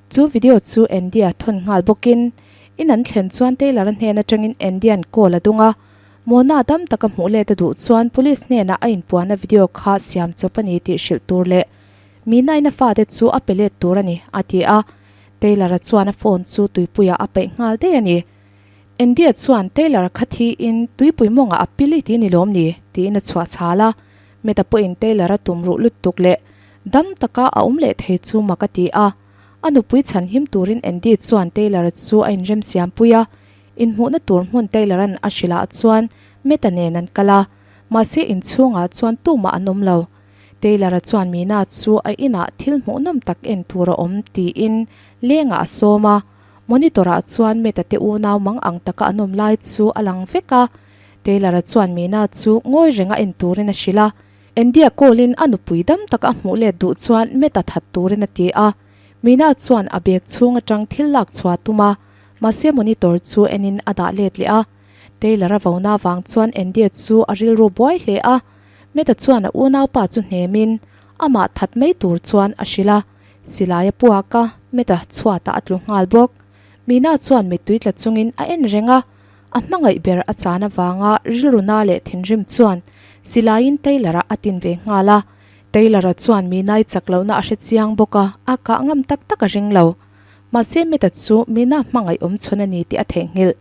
Chu video chu Andy-a thawn nghal bawkin in an thlen chuan Taylor-a hnen atangin Andy-a'n call a dung a. Mona dam taka hmuh let a duh chuan police hnenah a inpuanna video kha siam chawp a ni tih hrilh tur leh Mina-in a fate chu a pe let tur a ni, a ti a. Taylor-a chuan a phone chu tuipuiah a paih nghal daih a ni. Andy-a chuan Taylor-a kha thiin tuipui mawngah a pil i ti ni lawm ni? tiin a chhuah chhal a. Meta pawhin Taylor-a tum ruh lutuk leh dam taka a awm leh thei chu mak a ti a. A nupui chhan him turin Andy chuan Taylor-a chu a inremsiam pui a. Inhmuhna tur hmun Taylor-a'n a hrilh ah chuan Meta nen an kal a, mahse inchhungah chuan tumah an awm lo. Taylor-a chuan Mina chu a inah thil hmuhnawm tak en tur a awm tiin lengah a sawm a. Monitor-ah chuan Meta te unau mang ang taka an awm lai chu a lang vek a. Taylor-a chuan Mina chu ngawi renga en turin a hrilh a. Andy-a call-in a nupui dam taka a hmuh let duh chuan Meta that turin a ti a. Mina chuan a bag chhung atang thil lak chhuah a tum a, mahse monitor chu enin a dah let leh a. Taylor-a vona vang chuan Andy-a chu a rilru buai hle a. Meta chuan a unaupa chu hnemin amah that mai tur chuan a hrilh a. Silai a puak a, Meta chhuatah a tlu nghal bawk. Mina chuan mittui tla chungin a en reng a. A hmangaih ber a chan avanga rilruna leh thinrim chuan silaiin Taylor-a a tin ve nghal a. Taylor-a chuan Mina-i chak lohna a hre chiang bawk a, a kah ngam tak tak a ring lo. Mahse Meta chu Mina hmangaih awm chhun a ni tih a theihnghilh.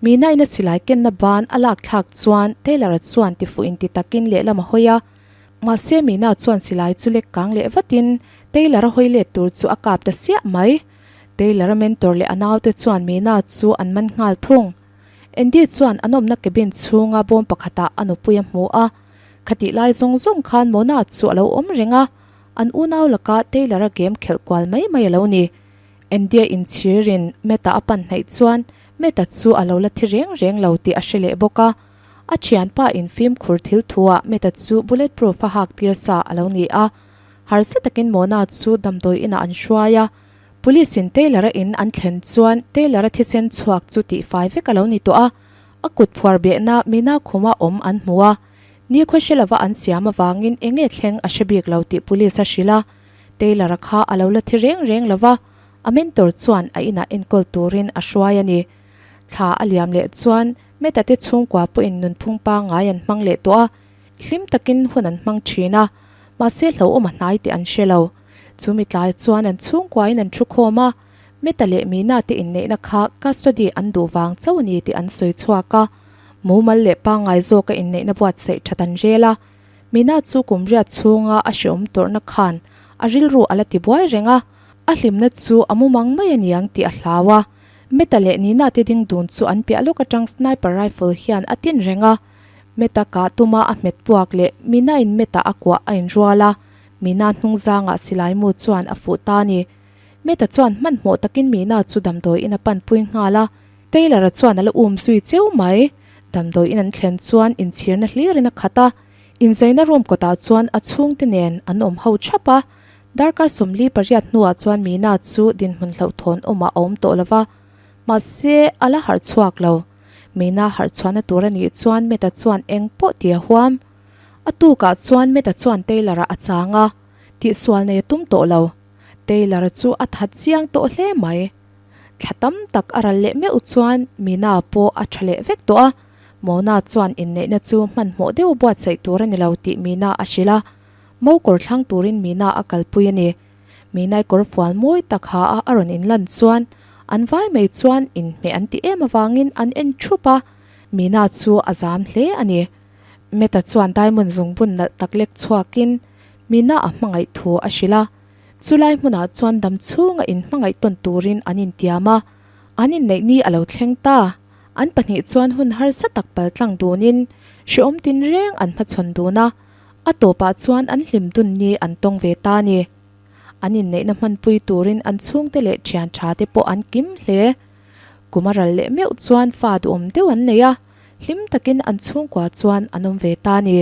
Mina-in a silai kenna ban a lak thlak chuan Taylor-a chuan tifuh inti takin lehlam a hawi a. Mahse Mina chuan silai chu lek kang leh vatin Taylor-a hawi let tur chu a kap ta siah mai. Taylor-a mentor leh a naute chuan Mina chu an man nghal thung. Andy chuan an awmna cabin chhunga bawm pakhatah a nupui a hmu a. Khatih lai zawng zawng khan Mona chu a lo awm reng a, an unau laka Taylor-a game khelh kual mai mai a lo ni. Andy-a inchhirin Matt-a a pan hnaih chuan Matt-a chu a lo la thi reng reng lo tih a hre leh bawk a. A thianpa in fimkhur thil thuah Matt-a chu bullet proof a hak tir sa a lo ni a. Harsa takin Mona chu damdawi inah an hruai a. Police in Taylor-a in an thlen chuan Taylor-a thisen chhuak chu tihfai vek a lo ni tawh a, a kut phuar behna Mina khuma awm an hmu a. Nikhua hre lova an siam avangin eng nge thleng a hre bik lo tih police a hrilh a. Taylor-a kha a lo la thi reng reng lo va, a mentor chuan a inah enkawl turin a hruai a ni. Thla a liam leh chuan Meta te chhungkua pawhin nunphung pangngai an hmang leh tawh a, hlim takin hun an hmang thin a, mahse hlauhawm a hnai tih an hre lo. Chumi tlai chuan an chhungkuain an thu khawm a, Meta leh Mina te inneihna kha custody an duh vang chauh a ni tih an sawi chhuak a, mumal leh pangngai zawka inneihna buatsaih that an rel a. Mina chu kum riat chhunga a hreawm tawrhna khan a rilru a la ti buai reng a, a hlimna chu a mumang mai a niang tih a hlau a. Meta leh Nina te ding dun chu an piah lawk atang sniper rifle hian a tin reng a, Meta kah tuma a hmet puak leh Mina-in Meta a kuah a inrual a, Mina hnung zangah silai mu chuan a fuh ta a ni. Meta chuan hmanhmawh takin Mina chu damdawi in a panpui nghal a, Taylor-a chuan a la um zui cheu mai. Damdawi in an thlen chuan inchhirna hlirin a khat a, inzaina room kawtah chuan a chhungte nen an awm ho thap a. Darkar 48 hnuah chuan Mina chu dinhmun hlauhthawn awmah a awm tawh lo va, mahse a la harh chhuak lo. Mina harh chhuahna tur a nih chuan Meta chuan eng pawh ti a huam. A tukah chuan Meta chuan Taylor-a a chang a, tihsual nei a tum tawh lo. Taylor-a chu a that chiang tawh hle mai. Thla tam tak a ral leh meuh chuan Mina pawh a tha leh vek tawh a, Mona chuan inneihna chu hmanhmawh deuh buatsaih tur a ni lo tih Mina a hrilh a, Mo kawr thlang turin Mina a kalpui a ni. Minai kawr fual mawi tak ha a a rawn inlan chuan. An vai mai chuan inhmeh an ti em avangin an en thup a, Mina chu a zam hle a ni. Meta chuan diamond zungbun nalh tak lek chhuakin Mina a hmangaih thu a hrilh a. Chulai hmunah chuan dam chhunga inhmangaih tawn turin an intiam a, an inneih ni a lo thleng ta. An pahnih chuan hun harsa tak paltlang dunin hrehawm tinreng an hmachhawn dun a, a tawpah chuan an hlim dun ni an tawng ve ta a ni. An inneihna hmanpui turin an chhungte leh thian tha te pawh an kim hle. Kum a ral leh meuh chuan fa duhawm deuh an nei a, hlim takin an chhungkua chuan an awm ve ta a ni.